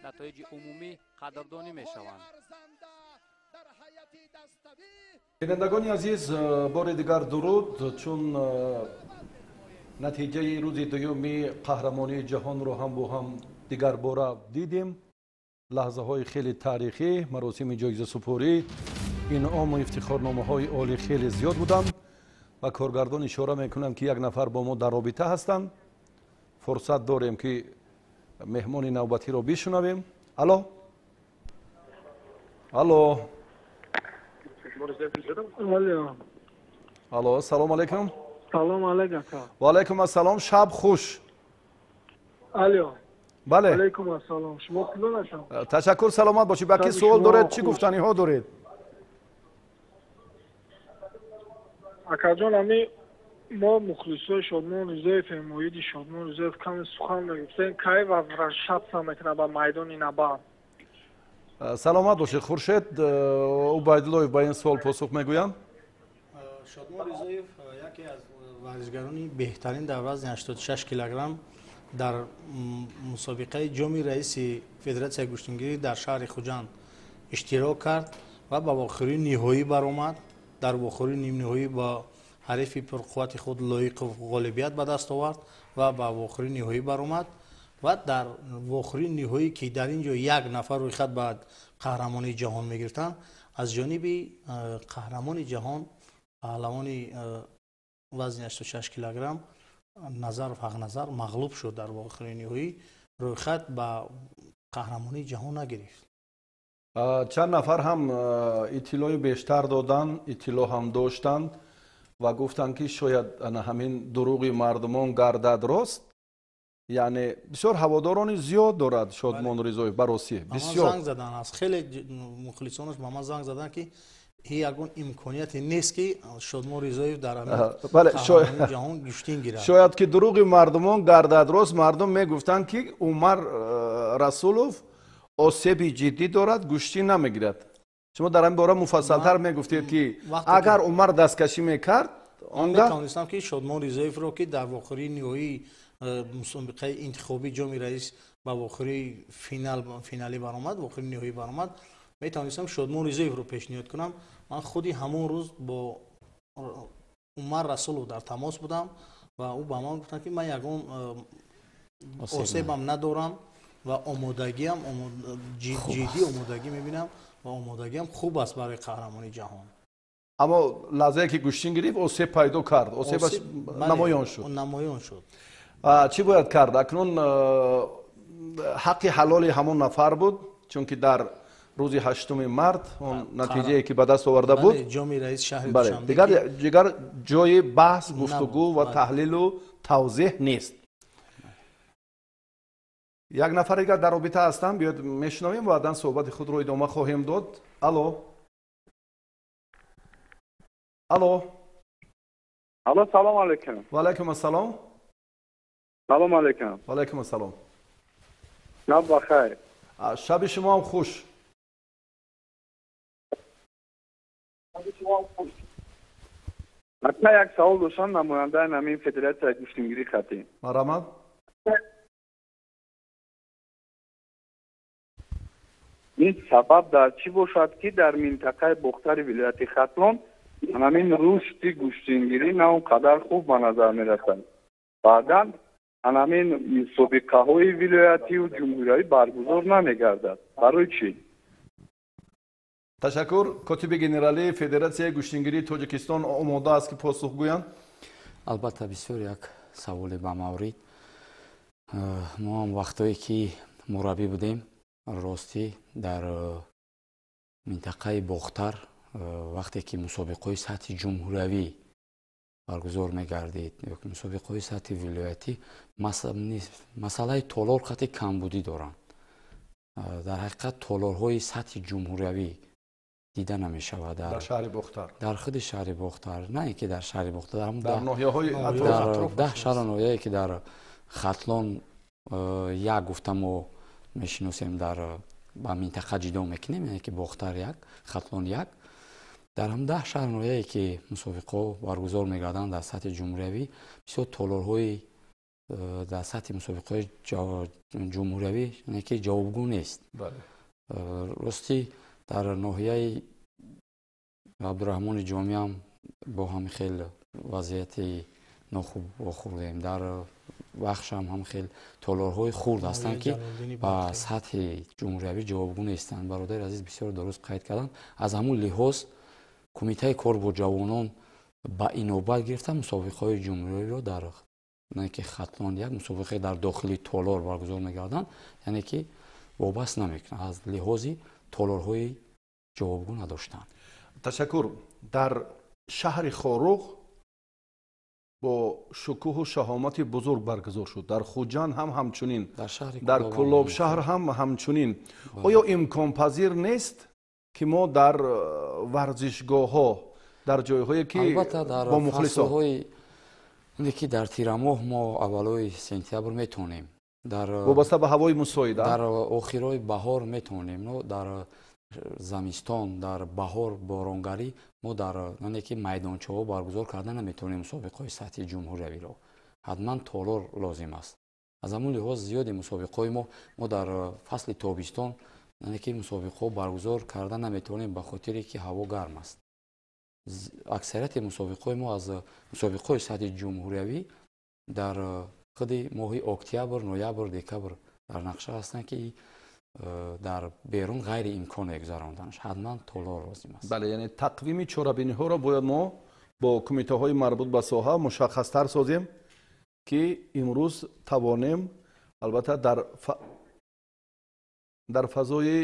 Натоиҷи умумӣ қадрдонӣ мешаванд. Бинандагони азиз, бори дигар дуруд. Чун натиҷаи рӯзи дуюми қаҳрамонии ҷаҳонро ҳам бо ҳам дигар бора дидем, лаҳзаҳои хеле таърихӣ, маросими ҷоизасупорӣ, инъому ифтихорномаҳои олӣ хеле зиёд буданд ва коргардон ишора мекунанд, ки як нафар бо мо дар робита ҳастанд. Фурсат дорем, ки меҳмони навбатиро бишунавем. Алло, алло, алло, салом алейкум. Салом алейкум. Ва алейкум ассалом, шаб хуш. Алло. Бале. Алейкум ассалом. Шумо хуб ҳастед? Ташаккур, саломат бошед. Ба ки суол доред, чӣ гуфтаниҳо доред? Акаҷон, ами мо мухлисои Шодмон Ризоевем, муиди Шодмон Ризоев каме сухан мегуфтем, кай возвращаться мекунад ба майдони набард? Саломат бошед. Хуршед Убайдуллоев ба ин суол посух мегӯянд. Шодмон Ризоев яке аз варзишгарони беҳтарин дар вазни 86 килограмм дар мусобиқаи ҷоми раиси Федератсияи гӯштингирӣ дар шаҳри Хуҷанд иштирок кард ва ба вохӯрии ниҳоӣ баромад. Дар вохӯрии нимниҳоӣ ба ҳарифи пурқуввати худ Лоиқов ғолибият ба даст овард ва ба вохӯрии ниҳоӣ баромад ва дар вохӯрии ниҳоӣ, ки дар ин ҷо як нафар рӯйхат ба қаҳрамонии ҷаҳон мегирифтанд, аз ҷониби қаҳрамони ҷаҳон, паҳлавони вазни 86 килограмм Назаров Ҳақназар мағлуб шуд. Дар вохӯрии ниҳоӣ рӯйхат ба қаҳрамонии ҷаҳон нагирифт. Чанд нафар ҳам иттилои бештар доданд, иттилоъ ҳам доштанд ва гуфтанд, ки шояд ана ҳамин дурӯғи мардумон гардад рост. Яъне бисёр ҳаводорони зиёд дорад Шодмон Ризоев, ба ростӣ бисёр занг заданд, аз хеле мухлисонаш ба ман занг заданд, ки ягон имконияте нест, ки Шодмон Ризоев дар ҷаҳон гӯштин гирад. Шояд ки дурӯғи мардумон гардад рост. Мардум мегуфтанд, ки Умар Расулов осеби ҷиддӣ дорад, гӯштӣ намегирад. Шумо дар ин бора муфассалтар мегуфтед, ки агар Умар дасткашӣ мекард, он метавонистам, ки Шодмон Ризоевро, ки дар вохӯрии ниҳоии мусобиқаи интихобии Ҷоми раис ба вохӯрии финалӣ баромад, вохӯрии ниҳоӣ баромад, метавонистам Шодмон Ризоевро пешниҳод кунам. Ман худи ҳамон рӯз бо Умар Расулов дар тамос будам ва ӯ ба ман гуфтанд, ки ман ягон осебам надорам ва омодагиам ҷиддӣ омодагӣ мебинам ва омодагиам хуб аст барои қаҳрамонии ҷаҳон. Аммо лаҳзае ки гӯштин гирифт, осеб пайдо кард, осебаш намоён шуд. Намоён шуд. Чӣ бояд кард акнун? Ҳаққи ҳалоли ҳамон нафар буд, чунки дар рӯзи 8 март он натиҷае ки ба даст оварда буд, Ҷоми раис шаҳри дигар ҷои баҳс, гуфтугӯ ва таҳлилу тавзеҳ нест. Як нафар дигар дар робита ҳастам, биёед мешунавем, баъдан суҳбати худро идома хоҳем дод. Алло, алло. Алло, салом алейкум. Ва алайкум ассалом. Салом алейкум. Ва алайкум ассалом. Шаб бахайр. Шаби шумо ҳам хуш. Ака, як савол доштам намояндаи намин федератсияи гӯштингирӣ хатӣ. Марҳамат. Ин сабаб дар чӣ бошад, ки дар минтақаи Бохтари вилояти Хатлон ҳамин рушди гӯштингирӣ на он қадар хуб ба назар мерасад? Баъдан ҳамин мусобиқаҳои вилоятию ҷумҳуриявӣ баргузор намегардад. Барои чӣ? Ташаккур. Котиби генералии Федератсияи гӯштингирии Тоҷикистон омода аст, ки посух гӯянд. Албатта, бисёр як саволе ба маврид. Мо ҳам вақтое ки мураббӣ будем, ростӣ, дар минтақаи Бохтар вақте ки мусобиқаҳои сатҳи ҷумҳуриявӣ баргузор мегардид ё мусобиқаҳои сатҳи вилоятӣ, масъалаи толор қати камбудӣ доранд. Дар ҳақиқат толорҳои сатҳи ҷумҳуриявӣ дида намешавад дар шаҳри Бохтар, дар худи шаҳри Бохтар, на ин ки дар шаҳри Бохтар, дар ноҳияҳои 10 шаҳру ноҳияе ки дар Хатлон як гуфта мо мешиносем, дар ба минтақа ҷидо мекунем, яъне ки Бохтар як, Хатлон як, дар ҳам 10 шаҳру ноҳияе ки мусобиқаҳо баргузор мегарданд дар сатҳи ҷумҳуриявӣ, бисёр толорҳои дар сатҳи мусобиқаҳои ҷумҳуриявӣ, яъне ки ҷавобгӯ нест. Ростӣ, дар ноҳияи Абдураҳмони Ҷомиам бо ҳамин хел вазъияти нохуб вохӯрдем. Дар Вахшам ҳам хел толорҳои хурд ҳастанд, ки ба сатҳи ҷумҳуриявӣ ҷавобгӯ нестанд. Бародари азиз бисёр дуруст қайд карданд. Аз ҳамун лиҳоз Кумитаи кор бо ҷавонон ба инобат гирифта мусобиқаҳои ҷумҳуриявиро дар ки Хатлон як мусобиқаи дар дохили толор баргузор мегарданд, яъне ки вобаст намекунад аз лиҳози толорҳои ҷавобгӯ надоштанд. Ташаккур. Дар шаҳри Хоруғ бо шукӯҳу шаҳомати бузург баргузор шуд, дар Хуҷанд ҳам ҳамчунин, дар Кӯлоб шаҳр ҳам ҳамчунин. Оё имконпазир нест, ки мо дар варзишгоҳҳо, дар ҷойҳое ки бо мухлисон, ки дар тирамоҳ, мо аввалои сентябр метавонем, дар вобаста ба ҳавои мусоид, дар охирои баҳор метавонем, дар замистон, дар баҳор, боронгарӣ мо дар яъне ки майдончаҳо баргузор карда наметавонем мусобиқаҳои сатҳи ҷумҳуриявиро. Ҳатман толор лозим аст. Аз ҳамун лиҳоз зиёди мусобиқаҳои мо дар фасли тобистон, яъне ки мусобиқаҳо баргузор карда наметавонем, ба хотире ки ҳаво гарм аст. Аксарияти мусобиқаҳои мо аз мусобиқаҳои сатҳи ҷумҳуриявӣ дар худи моҳи октябр, ноябр, декабр дар нақша ҳастанд, ки дар берун ғайриимкон гузаронданаш, ҳатман толор лозим аст. Бале, яъне тақвими чорабиниҳоро бояд мо бо кумитаҳои марбут ба соҳа мушаххастар созем, ки имрӯз тавонем албатта дар фазои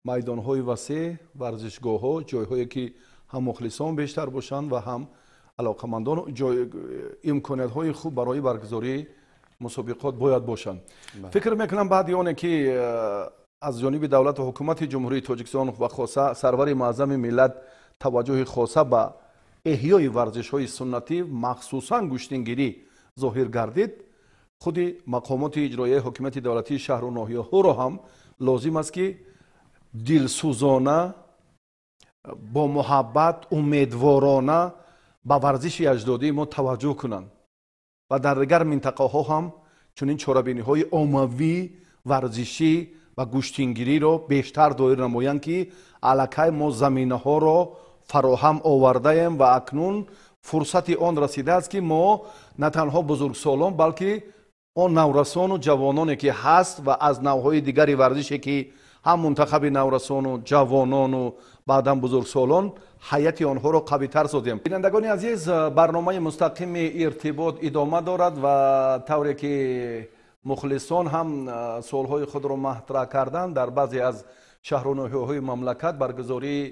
майдонҳои васеъ, варзишгоҳҳо, ҷойҳое ки ҳам мухлисон бештар бошанд ва ҳам алоқамандон, имкониятҳои хуб барои баргузории мусобиқот бояд бошанд. Фикр мекунам, баъди оне ки аз ҷониби давлату ҳукумати Ҷумҳурии Тоҷикистон ва хоса сарвари муаззами миллат таваҷҷӯҳи хоса ба эҳёи варзишҳои суннатӣ, махсусан гӯштингирӣ зоҳир гардид, худи мақомоти иҷроияи ҳокимияти давлатии шаҳру ноҳияҳоро ҳам лозим аст, ки дилсӯзона, бо муҳаббат, умедворона ба варзиши аҷдодии мо таваҷҷӯҳ кунанд ва дар дигар минтақаҳо ҳам чунин чорабиниҳои оммавӣ, варзишӣ ва гӯштингириро бештар доир намоянд, ки аллакай мо заминаҳоро фароҳам овардаем ва акнун фурсати он расидааст, ки мо на танҳо бузургсолон, балки он наврасону ҷавононе, ки ҳаст ва аз навъҳои дигари варзише, ки ҳам мунтахаби наврасону ҷавонону баъдан бузургсолон, ҳайати онҳоро қавитар созем. Бинандагони азиз, барномаи мустақими иртибот идома дорад ва тавре ки мухлисон ҳам суолҳои худро матраҳ карданд, дар баъзе аз шаҳру ноҳияҳои мамлакат баргузории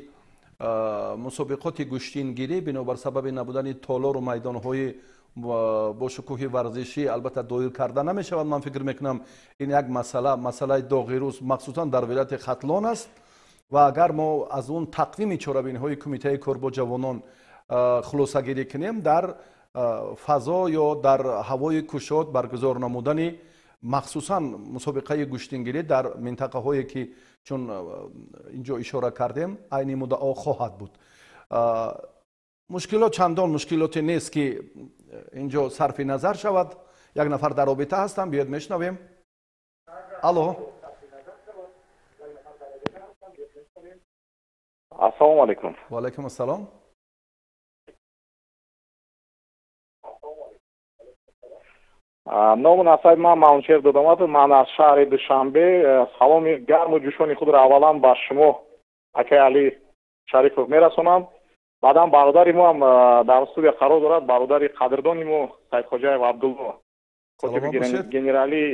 мусобиқоти гӯштингирӣ бинобар сабаби набудани толору майдонҳои бо шукӯҳи варзишӣ албатта доир карда намешавад. Ман фикр мекунам, ин як масъала, масъалаи доғи рӯз, махсусан дар вилояти Хатлон аст ва агар мо аз он тақвими чорабиниҳои кумитаи кор бо ҷавонон хулосагирӣ кунем, дар фазо ё дар ҳавои кушод баргузор намудани махсусан мусобиқаи гӯштингирӣ дар минтақаҳое, ки чун инҷо ишора кардем, айни муддао хоҳад буд. Мушкилот чандон мушкилоте нест, ки инҷо сарфи назар шавад. Як нафар дар робита ҳастам, биёед мешунавем. Алло. Ассалому алайкум. Ва алайкум ассалом. Ному насаби ман Манучер Додоматов, ман аз шаҳри Душанбе. Саломи гарму ҷӯшони худро аввалан ба шумо, акай Али Шарифов, мерасонам. Баъдан бародари мо ҳам дар студия қарор дорад, бародари қадрдони мо Саидхоҷаев Абдулло, котиби генералии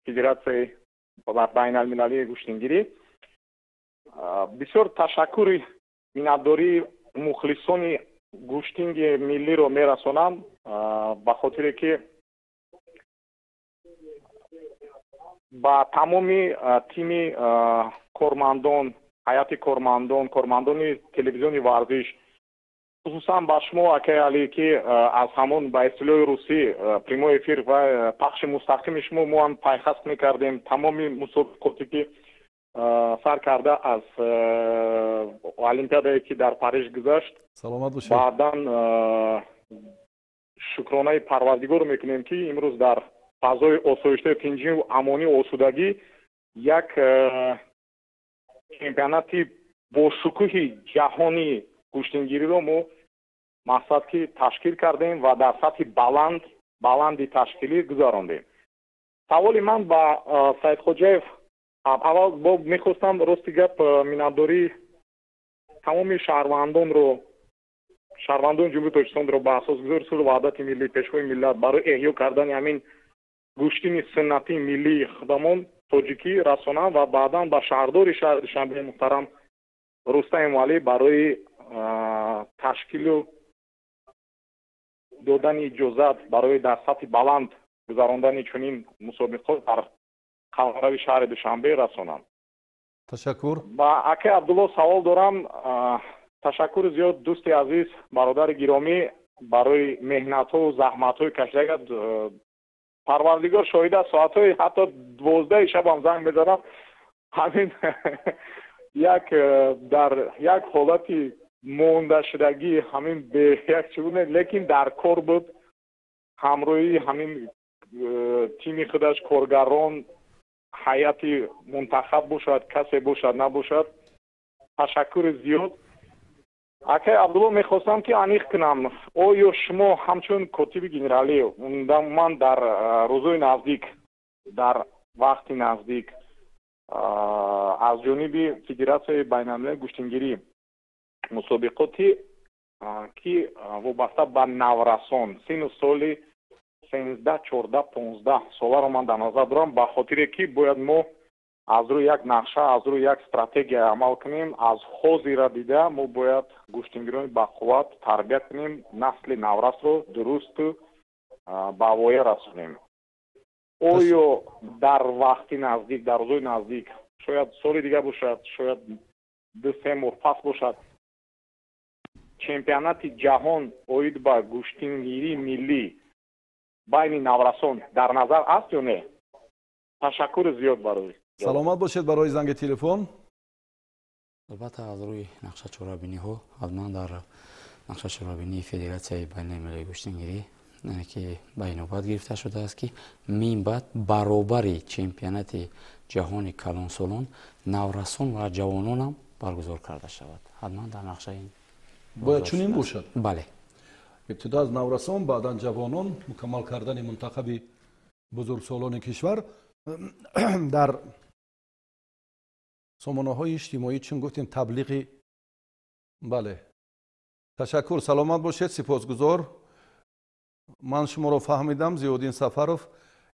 Федератсияи байналмилалии гӯштингирӣ. Бисёр ташаккури миннатдории мухлисони гӯштинги миллиро мерасонам, ба хотире ки ба тамоми тими кормандон, ҳайати кормандон, кормандони телевизиони варзиш, хусусан ба шумо, акай Али, ки аз ҳамон ба истилоҳи русӣ прямой эфир ва пахши мустақими шумо мо ҳам пайхаст мекардем тамоми мусобиқоте, ки сар карда аз олимпиадае, ки дар Париж гузашт. Саломат бошед. Баъдан шукронаи Парвардигор мекунем, ки имрӯз дар фазои осоиштаи тинҷию амонию осудагӣ як чемпионати бошукӯҳи ҷаҳонии гӯштингириро мо мақсад ки ташкил кардем ва дар сатҳи баланди ташкилӣ гузарондем. Саволи ман ба Саидхоҷаев аввал бо мехостам, рости гап, миннатдории тамоми шаҳрвандонро, шаҳрвандони Ҷумҳурии Тоҷикистонро ба асосгузори сулҳу ваҳдати миллӣ, пешвои миллат барои эҳё кардани ҳамин гӯштини суннатии миллии худамон тоҷикӣ расонам ва баъдан ба шаҳрдори шаҳри Душанбе муҳтарам Рустам Эмомалӣ барои ташкилу додани иҷозат барои дар сатҳи баланд гузарондани чунин мусобиқот дар қаламрави шаҳри Душанбе расонам. Ташаккур. Ба акай Абдулло савол дорам. Ташаккури зиёд, дӯсти азиз, бародари гиромӣ, барои меҳнатҳову заҳматҳои кашидагат. Парвардигор шоҳид аст, соатҳои ҳатто 12 шабам занг мезанам, ҳамин як дар як ҳолати мондашудагӣ, ҳамин бе як чӣ буд, лекин дар кор буд, ҳамроҳии ҳамин тими худаш, коргарон, ҳайати мунтахаб бошад, касе бошад, набошад. Ташаккури зиёд. Акай Абдулло, мехостам ки аниқ кунам, оё шумо ҳамчун котиби генералӣ ман дар рӯзҳои наздик, дар вақти наздик аз ҷониби Федератсияи байналмилалии гӯштингирӣ мусобиқоти ки вобаста ба наврасон сину соли 13, 14, 15 соларо ман дар назар дорам, ба хотире ки бояд мо аз рӯи як нақша, аз рӯи як стратегия амал кунем, аз ҳозира дида мо бояд гӯштингирони бақувват тарбия кунем, насли наврасро дурусту ба воя расонем. Оё дар вақти наздик, дар рӯзҳои наздик, шояд соли дигар бошад, шояд 2-3 моҳ пас бошад, чемпионати ҷаҳон оид ба гӯштингирии миллӣ байни наврасон дар назар аст ё не? Ташаккури зиёд барои. Саломат бошед барои занги телефон. Албатта, аз рӯи нақша чорабиниҳо, ҳатман дар нақша чорабинии Федератсияи байналмилалии гӯштингирӣ, ки ба инобат гирифта шудааст, ки минбаъд баробари чемпионати ҷаҳони калонсолон наврасон ва ҷавононам баргузор карда шавад. Ҳатман дар нақшаи бояд чунин бошад. Бале. Ибтидо аз наврасон, баъдан ҷавонон, мукаммал кардани мунтахаби бузургсолони кишвар. Дар сомонаҳои иҷтимоӣ, чун гуфтем, таблиғи, бале. Ташаккур, саломат бошед, сипосгузор. Ман шуморо фаҳмидам. Зиёддин Сафаров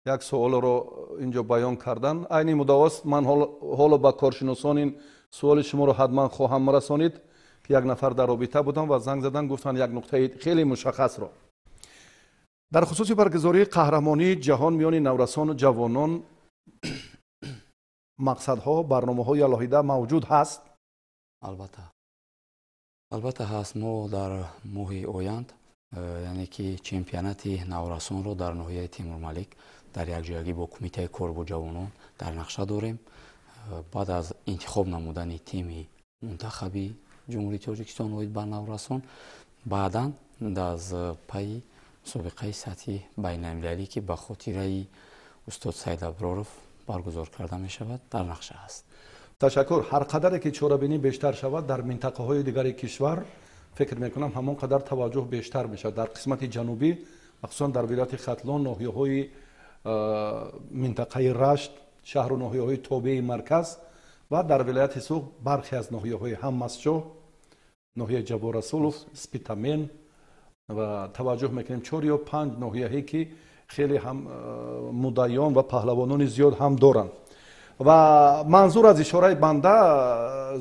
як суолро инҷо баён кардан. Айни муддаост, ман ҳоло ба коршиносон ин суоли шуморо ҳатман хоҳам расонид, ки як нафар дар робита будам ва занг задан, гуфтанд як нуқтаи хеле мушаххасро дар хусуси баргузории қаҳрамонии ҷаҳон миёни наврасону ҷавонон мақсадҳо, барномаҳои алоҳида мавҷуд ҳаст? Албатта, албатта ҳаст. Мо дар моҳи оянд, яъне ки чемпионати наврасонро дар ноҳияи Темурмалик дар якҷоягӣ бо Кумитаи кор бо ҷавонон дар нақша дорем. Баъд аз интихоб намудани тими мунтахаби Ҷумҳурии Тоҷикистон оид ба наврасон, баъдан аз пайи мусобиқаи сатҳи байналмилалӣ, ки ба хотираи устод Саид Аброров баргузор карда мешавад, дар нақша ҳаст. Ташаккур. Ҳар қадаре ки чорабинӣ бештар шавад дар минтақаҳои дигари кишвар, фикр мекунам, ҳамон қадар таваҷҷӯҳ бештар мешавад. Дар қисмати ҷанубӣ, махсусан дар вилояти Хатлон, ноҳияҳои минтақаи Рашт, шаҳру ноҳияҳои тобеи марказ ва дар вилояти Суғд бархе аз ноҳияҳои ҳам Мастчоҳ, ноҳияи Ҷаббор Расулов, Спитамен, ва таваҷҷӯҳ мекунем чор ё панҷ ноҳияе ки хеле ҳам муддаиён ва паҳлавонони зиёд ҳам доранд. Ва манзур аз ишораи банда,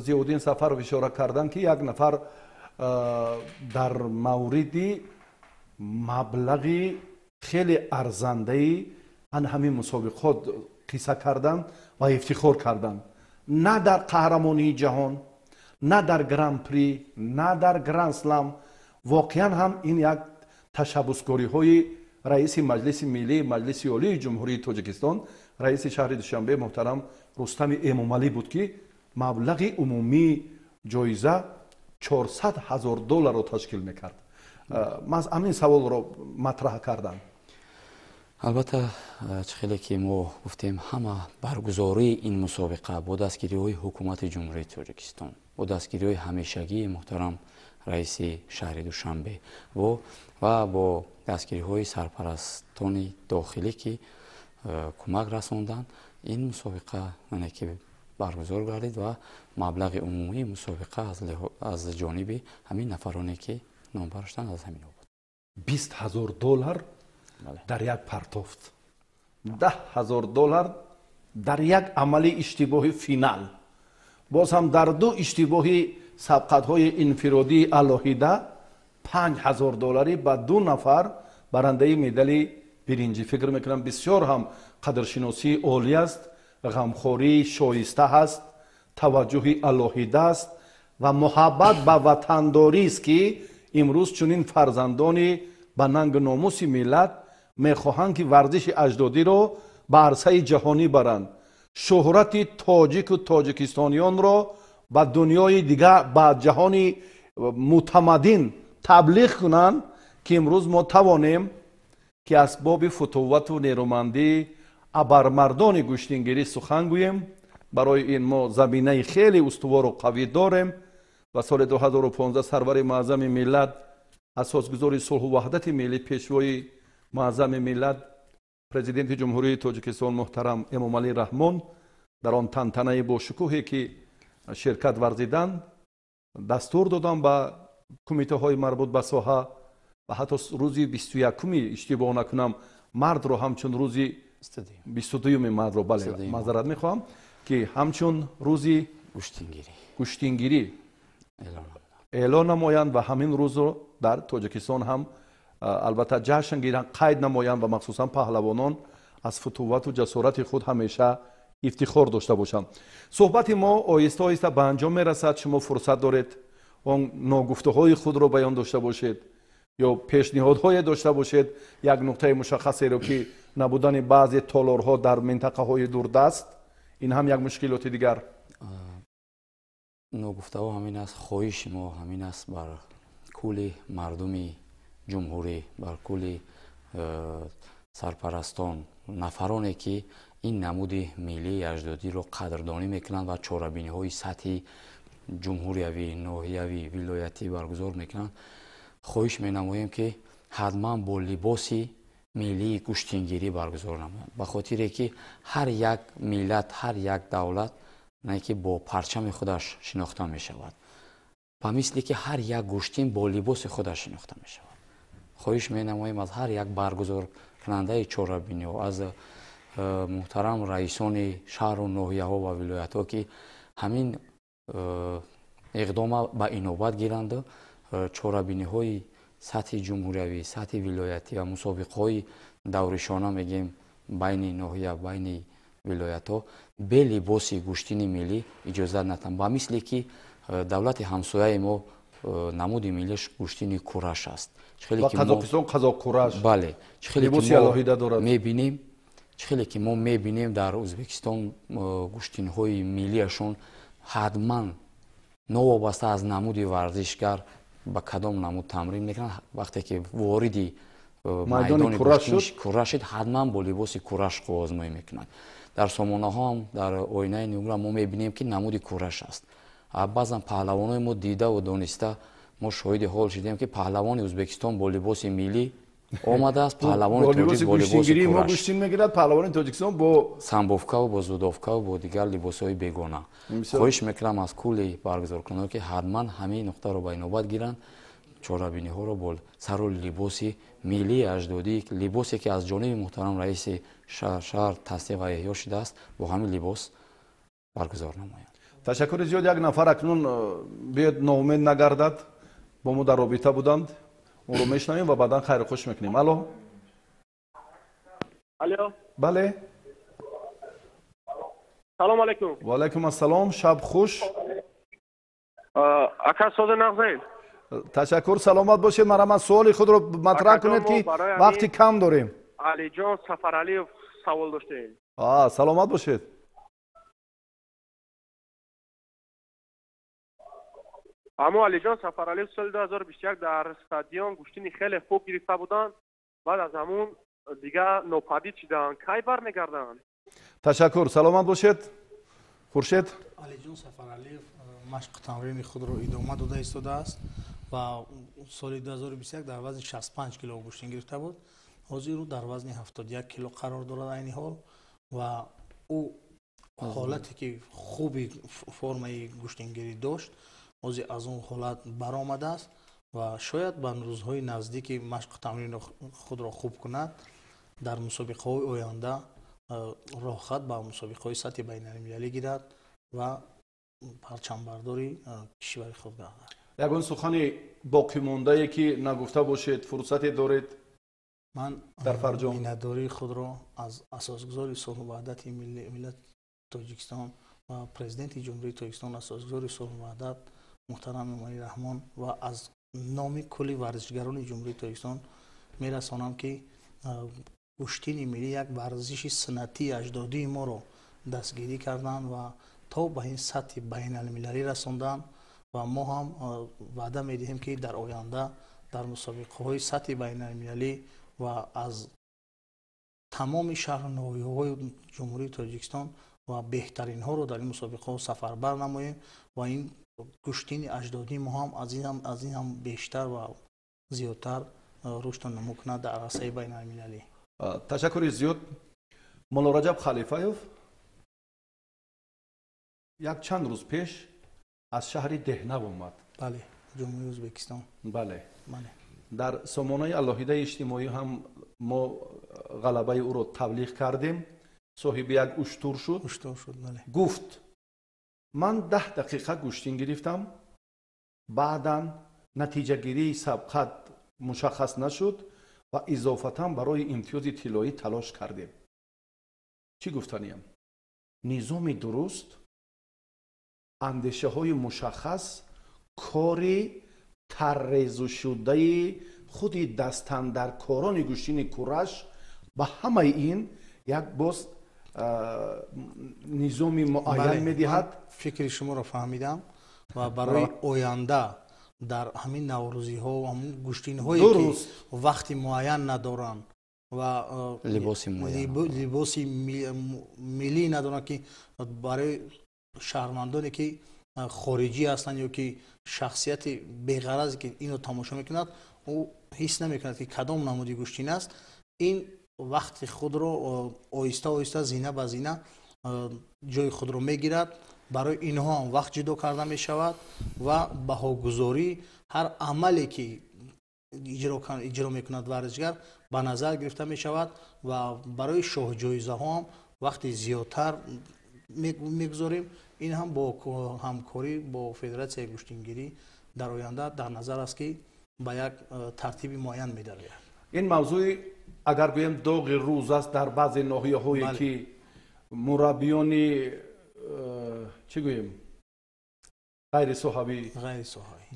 Зиёддин Сафаров ишора карданд, ки як нафар дар мавриди маблағи хеле арзандаи ан ҳамин мусобиқот қисса карданд ва ифтихор карданд. На дар қаҳрамонии ҷаҳон, на дар гран-при, на дар гранд-слам. Воқеан ҳам ин як ташаббускориҳои раиси Маҷлиси Миллии Маҷлиси Олии Ҷумҳурии Тоҷикистон, раиси шаҳри Душанбе муҳтарам Рустами Эмомалӣ буд, ки маблағи умумии ҷоиза 400 ҳазор долларро ташкил мекард. Ман ҳамин саволро матраҳ кардам. Албатта, чӣ хеле ки мо гуфтем, ҳама баргузории ин мусобиқа бо дастгириҳои Ҳукумати Ҷумҳурии Тоҷикистон, бо дастгириҳои ҳамешагии муҳтарам раиси шаҳри Душанбе ва бо дастгириҳои сарпарастони дохилӣ, ки кӯмак расонданд, ин мусобиқа яъне ки баргузор гардид ва маблағи умумии мусобиқа аз ҷониби ҳамин нафароне, ки номбар шуданд, аз ҳаминҳо буд. 20 ҳазор доллар дар як партофт, 10 ҳазор доллар дар як амали иштибоҳи финал, боз ҳам дар ду иштибоҳи сабқатҳои инфиродии алоҳида 5 ҳазор долларӣ ба ду нафар барандаи медали биринҷӣ. Фикр мекунам, бисёр ҳам қадршиносии олӣ аст, ғамхории шоиста ҳаст, таваҷҷӯҳи алоҳида аст ва муҳаббат ба ватандорист, ки имрӯз чунин фарзандони ба нангу номуси миллат мехоҳанд, ки варзиши аҷдодиро ба арсаи ҷаҳонӣ баранд, шӯҳрати тоҷику тоҷикистониёнро ба дунёи дигар, ба ҷаҳони мутамаддин таблиғ кунанд, ки имрӯз мо тавонем, ки асбоби футуввату нерӯмандии абармардони гӯштингирӣ сухан гӯем. Барои ин мо заминаи хеле устувору қавӣ дорем ва соли 2015 сарвари муаззами миллат, асосгузори сулҳу ваҳдати миллӣ, пешвои муаззами миллат, президенти Ҷумҳурии Тоҷикистон муҳтарам Эмомалӣ Раҳмон дар он тантанаи бошукӯҳе ки ширкат варзиданд, дастур доданд ба кумитаҳои марбут ба соҳа ва ҳатто рӯзи 21-уми, иштибоҳ накунам, мардро ҳамчун рӯзи 22-юми мардро, бале, маъзарат мехоҳам, ки ҳамчун рӯзи гӯштингирӣ эълон намоянд ва ҳамин рӯзро дар Тоҷикистон ҳам албатта ҷашн гиранд, қайд намоянд ва махсусан паҳлавонон аз футувату ҷасорати худ ҳамеша ифтихор дошта бошанд. Суҳбати мо оҳиста оҳиста ба анҷом мерасад. Шумо фурсат доред он ногуфтаҳои худро баён дошта бошед ё пешниҳодҳое дошта бошед, як нуқтаи мушаххасеро ки набудани баъзе толорҳо дар минтақаҳои дурдаст, ин ҳам як мушкилоти дигар. Ногуфтаҳо ҳамин аст, хоҳиши мо ҳамин аст бар кулли мардуми ҷумҳурӣ, бар кулли сарпарастон, нафароне ки ин намуди миллии аҷдодиро қадрдонӣ мекунанд ва чорабиниҳои сатҳи ҷумҳуриявӣ, ноҳиявӣ, вилоятӣ баргузор мекунанд, хоҳиш менамоем ки ҳатман бо либоси миллии гӯштингирӣ баргузор намоянд, ба хотире ки ҳар як миллат, ҳар як давлат не ки бо парчами худаш шинохта мешавад, ба мисли ки ҳар як гӯштин бо либоси худаш шинохта мешавад. Хоҳиш менамоем аз ҳар як баргузоркунандаи чорабиниҳо, аз муҳтарам раисони шаҳру ноҳияҳо ва вилоятҳо ки ҳамин иқдома ба инобат гиранду чорабиниҳои сатҳи ҷумҳуриявӣ, сатҳи вилоятӣ ва мусобиқаҳои давришона мегем байни ноҳия, байни вилоятҳо бе либоси гӯштини миллӣ иҷозат натанд. Ба мисли ки давлати ҳамсояи мо намуди миллиш гӯштини кураш аст. Ва Қазоқистон қазоқкураш. Бале, либоси алоҳида дорад. Мебинем, чӣ хеле ки мо мебинем дар Ӯзбекистон гӯштинҳои миллиашон ҳатман новобаста аз намуди варзишгар ба кадом намуд тамрин мекунанд, вақте ки вориди майдони кураш шуд, ҳатман бо либоси кураш қувваозмоӣ мекунанд. Дар сомонаҳо ҳам дар оинаи нугра мо мебинем ки намуди кураш аст. Баъзан паҳлавонои мо дидаву дониста мо шоҳиди ҳол шудем ки паҳлавони Ӯзбекистон бо либоси миллӣ омадааст, паҳлавони тоҷик бо либоси кураш. Гӯштин мегирад, паҳлавони Тоҷикистон бо самбовкаву бо зудовкаву бо дигар либосҳои бегона. Хоҳиш мекунам аз кулли баргузоркунандагон ки ҳатман ҳамин нуқтаро ба инобат гиранд, чорабиниҳоро бо сару либоси миллии аҷдодӣ, либосе ки аз ҷониби муҳтарам раиси шаҳр тасдиқ ва эҳё шудааст, бо ҳамин либос баргузор намоянд. Ташаккури зиёд. Як нафар акнун биёд ноумед нагардад, бо мо дар робита буданд, онро мешунавем ва баъдан хайру хуш мекунем. Алло. Алло. Бале. Салом алайкум. Ва алайкум ассалом. Шаб хуш. Ака сода нағзед. Ташаккур, саломат бошед. Марҳамат, суоли худро матраҳ кунед ки вақти кам дорем. Алиҷон Сафаралиев савол доштем. Саломат бошед. Аммо Алиҷон Сафаралиев соли 2021 дар стадион гӯштини хеле хуб гирифта буданд, баъд аз ҳамун дигар нопадид шуданд. Кай бармегарданд? Ташаккур, саломат бошед. Хуршед. Алиҷон Сафаралиев машқу тамрини худро идома дода истодааст ва соли 2021 дар вазни 65 кило гӯштин гирифта буд. Ҳозир ӯ дар вазни 71 кило қарор дорад айни ҳол ва ӯ ҳолате ки хуби формаи гӯштингирӣ дошт, ҳозир аз он ҳолат баромадааст ва шояд ба рӯзҳои наздики машқу тамрини худро хуб кунад, дар мусобиқаҳои оянда роҳхат ба мусобиқаҳои сатҳи байналмилалӣ гирад ва парчамбардори кишвари худ гардад. Ягон сухани боқимондае ки нагуфта бошед, фурсате доред? Ман дар фарҷом миннатдории худро аз асосгузори сулҳу ваҳдати миллати Тоҷикистон ва президенти Ҷумҳурии Тоҷикистон, асосгузори сулҳу ваҳдат муҳтарам Эмомалӣ Раҳмон ва аз номи кулли варзишгарони Ҷумҳурии Тоҷикистон мерасонам ки гӯштини миллӣ як варзиши суннатии аҷдодии моро дастгирӣ карданд ва то ба ин сатҳи байналмилалӣ расонданд ва мо ҳам ваъда медиҳем ки дар оянда дар мусобиқаҳои сатҳи байналмилалӣ ва аз тамоми шаҳру ноҳияҳои Ҷумҳурии Тоҷикистон ва беҳтаринҳоро дар ин мусобиқаҳо сафарбар намоем ва ин гӯштини аҷдодии мо ҳам аз ин ҳам бештар ва зиёдтар рушду нумӯ кунад дар арсаи байналмилалӣ. Ташаккури зиёд. Мулло Раҷаб Халифаев як чанд рӯз пеш аз шаҳри Деҳнав омад. Бале, Ҷумҳурии Ӯзбекистон. Бале. Дар сомонаи алоҳидаи иҷтимоӣ ҳам мо ғалабаи ӯро таблиғ кардем. Соҳиби як уштур шуд. Уштур шуд, бале. Гуфт: ман 10 дақиқа гӯштин гирифтам, баъдан натиҷагирии сабқат мушаххас нашуд ва изофатан барои имтиёзи тиллоӣ талош кардем. Чӣ гуфтаниям? Низоми дуруст, андешаҳои мушаххас, кори таррезушудаи худи дастандаркорони гӯштини кураш ба ҳамаи ин як боз низоми муайян медиҳад. Фикри шуморо фаҳмидам ва барои оянда дар ҳамин наврӯзиҳо ва ҳамин гӯштинҳое ки вақти муайян надоранд ва либоси миллӣ надоранд, ки барои шаҳрвандоне ки хориҷӣ ҳастанд ё ки шахсияти беғаразе ки инро тамошо мекунад, ӯ ҳис намекунад ки кадом намуди гӯштин аст. Ин вақти худро оҳиста оҳиста зина ба зина ҷои худро мегирад. Барои инҳо ҳам вақт ҷудо карда мешавад ва баҳогузорӣ ҳар амале ки иҷро мекунад варзишгар ба назар гирифта мешавад ва барои шоҳҷоизаҳо ҳам вақти зиёдтар мегузорем. Ин ҳам бо ҳамкорӣ бо Федератсияи гӯштингирӣ дар оянда дар назар аст ки ба як тартиби муайян медарояд. Ин мавзӯи агар гӯем доғи рӯз аст дар баъзе ноҳияҳое ки мураббиёни чӣ гӯем ғайрисоҳавӣ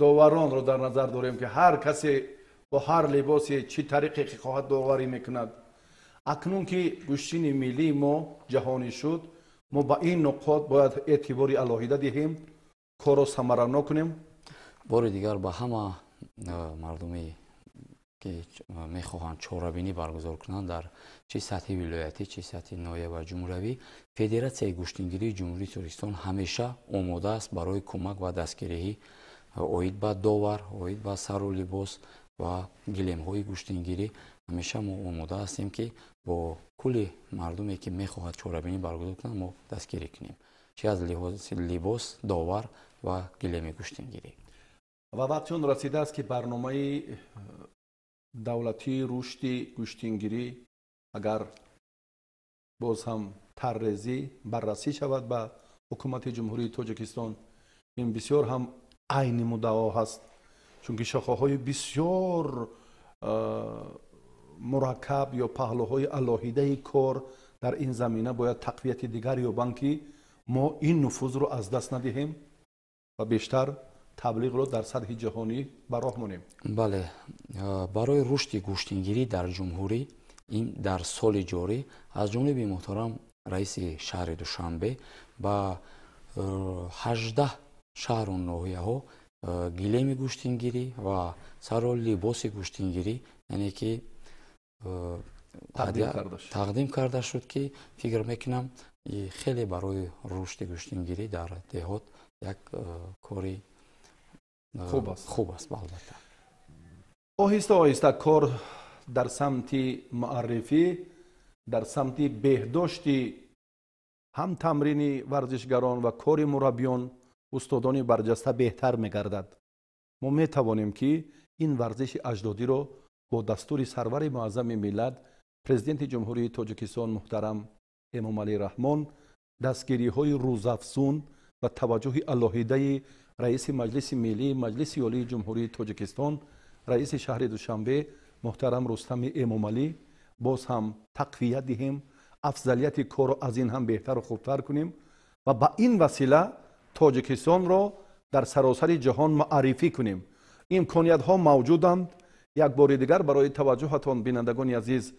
доваронро дар назар дорем ки ҳар касе бо ҳар либосе чӣ тариқе ки хоҳад доварӣ мекунад. Акнун ки гӯштини миллии мо ҷаҳонӣ шуд, мо ба ин нуқот бояд эътибори алоҳида диҳем, корро самаранок кунем. Бори дигар ба ҳама мардуме ки мехоҳанд чорабинӣ баргузор кунанд дар чӣ сатҳи вилоятӣ, чӣ сатҳи ноҳия ва ҷумҳуравӣ, Федератсияи гӯштингирии Ҷумҳурии Тоҷикистон ҳамеша омода аст барои кӯмак ва дастгирӣ оид ба довар, оид ба сару либос ва гилемҳои гӯштингирӣ. Ҳамеша мо омода ҳастем ки бо кулли мардуме ки мехоҳад чорабинӣ баргузор кунанд мо дастгирӣ кунем, чӣ аз лиҳози либос, довар ва гилеми гӯштингирӣ. Ва вақти он расидааст ки барномаи давлатии рушди гӯштингирӣ агар боз ҳам таррезӣ баррасӣ шавад ба ҳукумати Ҷумҳурии Тоҷикистон, ин бисёр ҳам айни муддао ҳаст, чунки шохаҳои бисёр мураккаб ё паҳлӯҳои алоҳидаи кор дар ин замина бояд тақвияти дигар ёбанд ки мо ин нуфузро аз даст надиҳем ва бештар таблиғро дар сатҳи ҷаҳонӣ ба роҳ монем. Бале, барои рушди гӯштингирӣ дар ҷумҳурӣ ин дар соли ҷорӣ аз ҷониби муҳтарам раиси шаҳри Душанбе ба 18 шаҳру ноҳияҳо гилеми гӯштингирӣ ва сару либоси гӯштингирӣ, яъне ки тақдим карда шуд, ки фикр мекунам хеле барои рушди гӯштингирӣ дар деҳот як кори хуб аст. Албатта оҳиста оҳиста кор дар самти муаррифӣ, дар самти беҳдошти ҳам тамрини варзишгарон ва кори мураббиён, устодони барҷаста беҳтар мегардад. Мо метавонем ки ин варзиши аҷдодиро бо дастури сарвари муаззами миллат, президенти Ҷумҳурии Тоҷикистон муҳтарам Эмомалӣ Раҳмон, дастгириҳои рӯзафзун ва таваҷҷӯҳи алоҳидаи раиси Маҷлиси Миллӣ, Маҷлиси Олии Ҷумҳурии Тоҷикистон, раиси шаҳри Душанбе муҳтарам Рустами Эмомалӣ боз ҳам тақвият диҳем, афзалияти корро аз ин ҳам беҳтару хубтар кунем ва ба ин васила Тоҷикистонро дар саросари ҷаҳон муаррифӣ кунем. Имкониятҳо мавҷуданд. Як бори дигар барои таваҷҷӯҳатон бинандагони азиз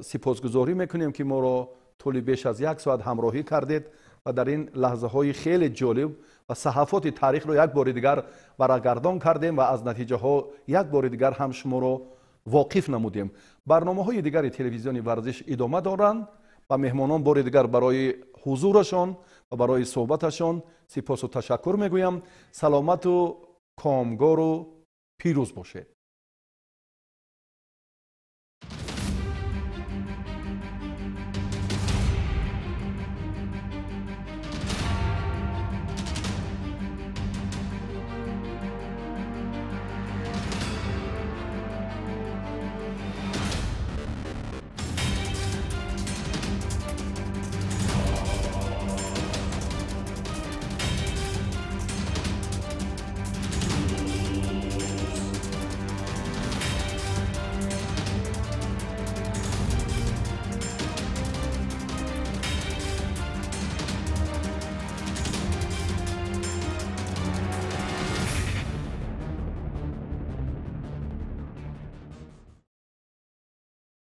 сипосгузорӣ мекунем ки моро тӯли беш аз як соат ҳамроҳӣ кардед ва дар ин лаҳзаҳои хеле ҷолиб ва саҳафоти таърихро як бори дигар варақгардон кардем ва аз натиҷаҳо як бори дигар ҳам шуморо воқиф намудем. Барномаҳои дигари телевизиони варзиш идома доранд. Ба меҳмонон бори дигар барои ҳузурашон ва барои суҳбаташон сипосу ташаккур мегӯям. Саломату комгору пирӯз бошед.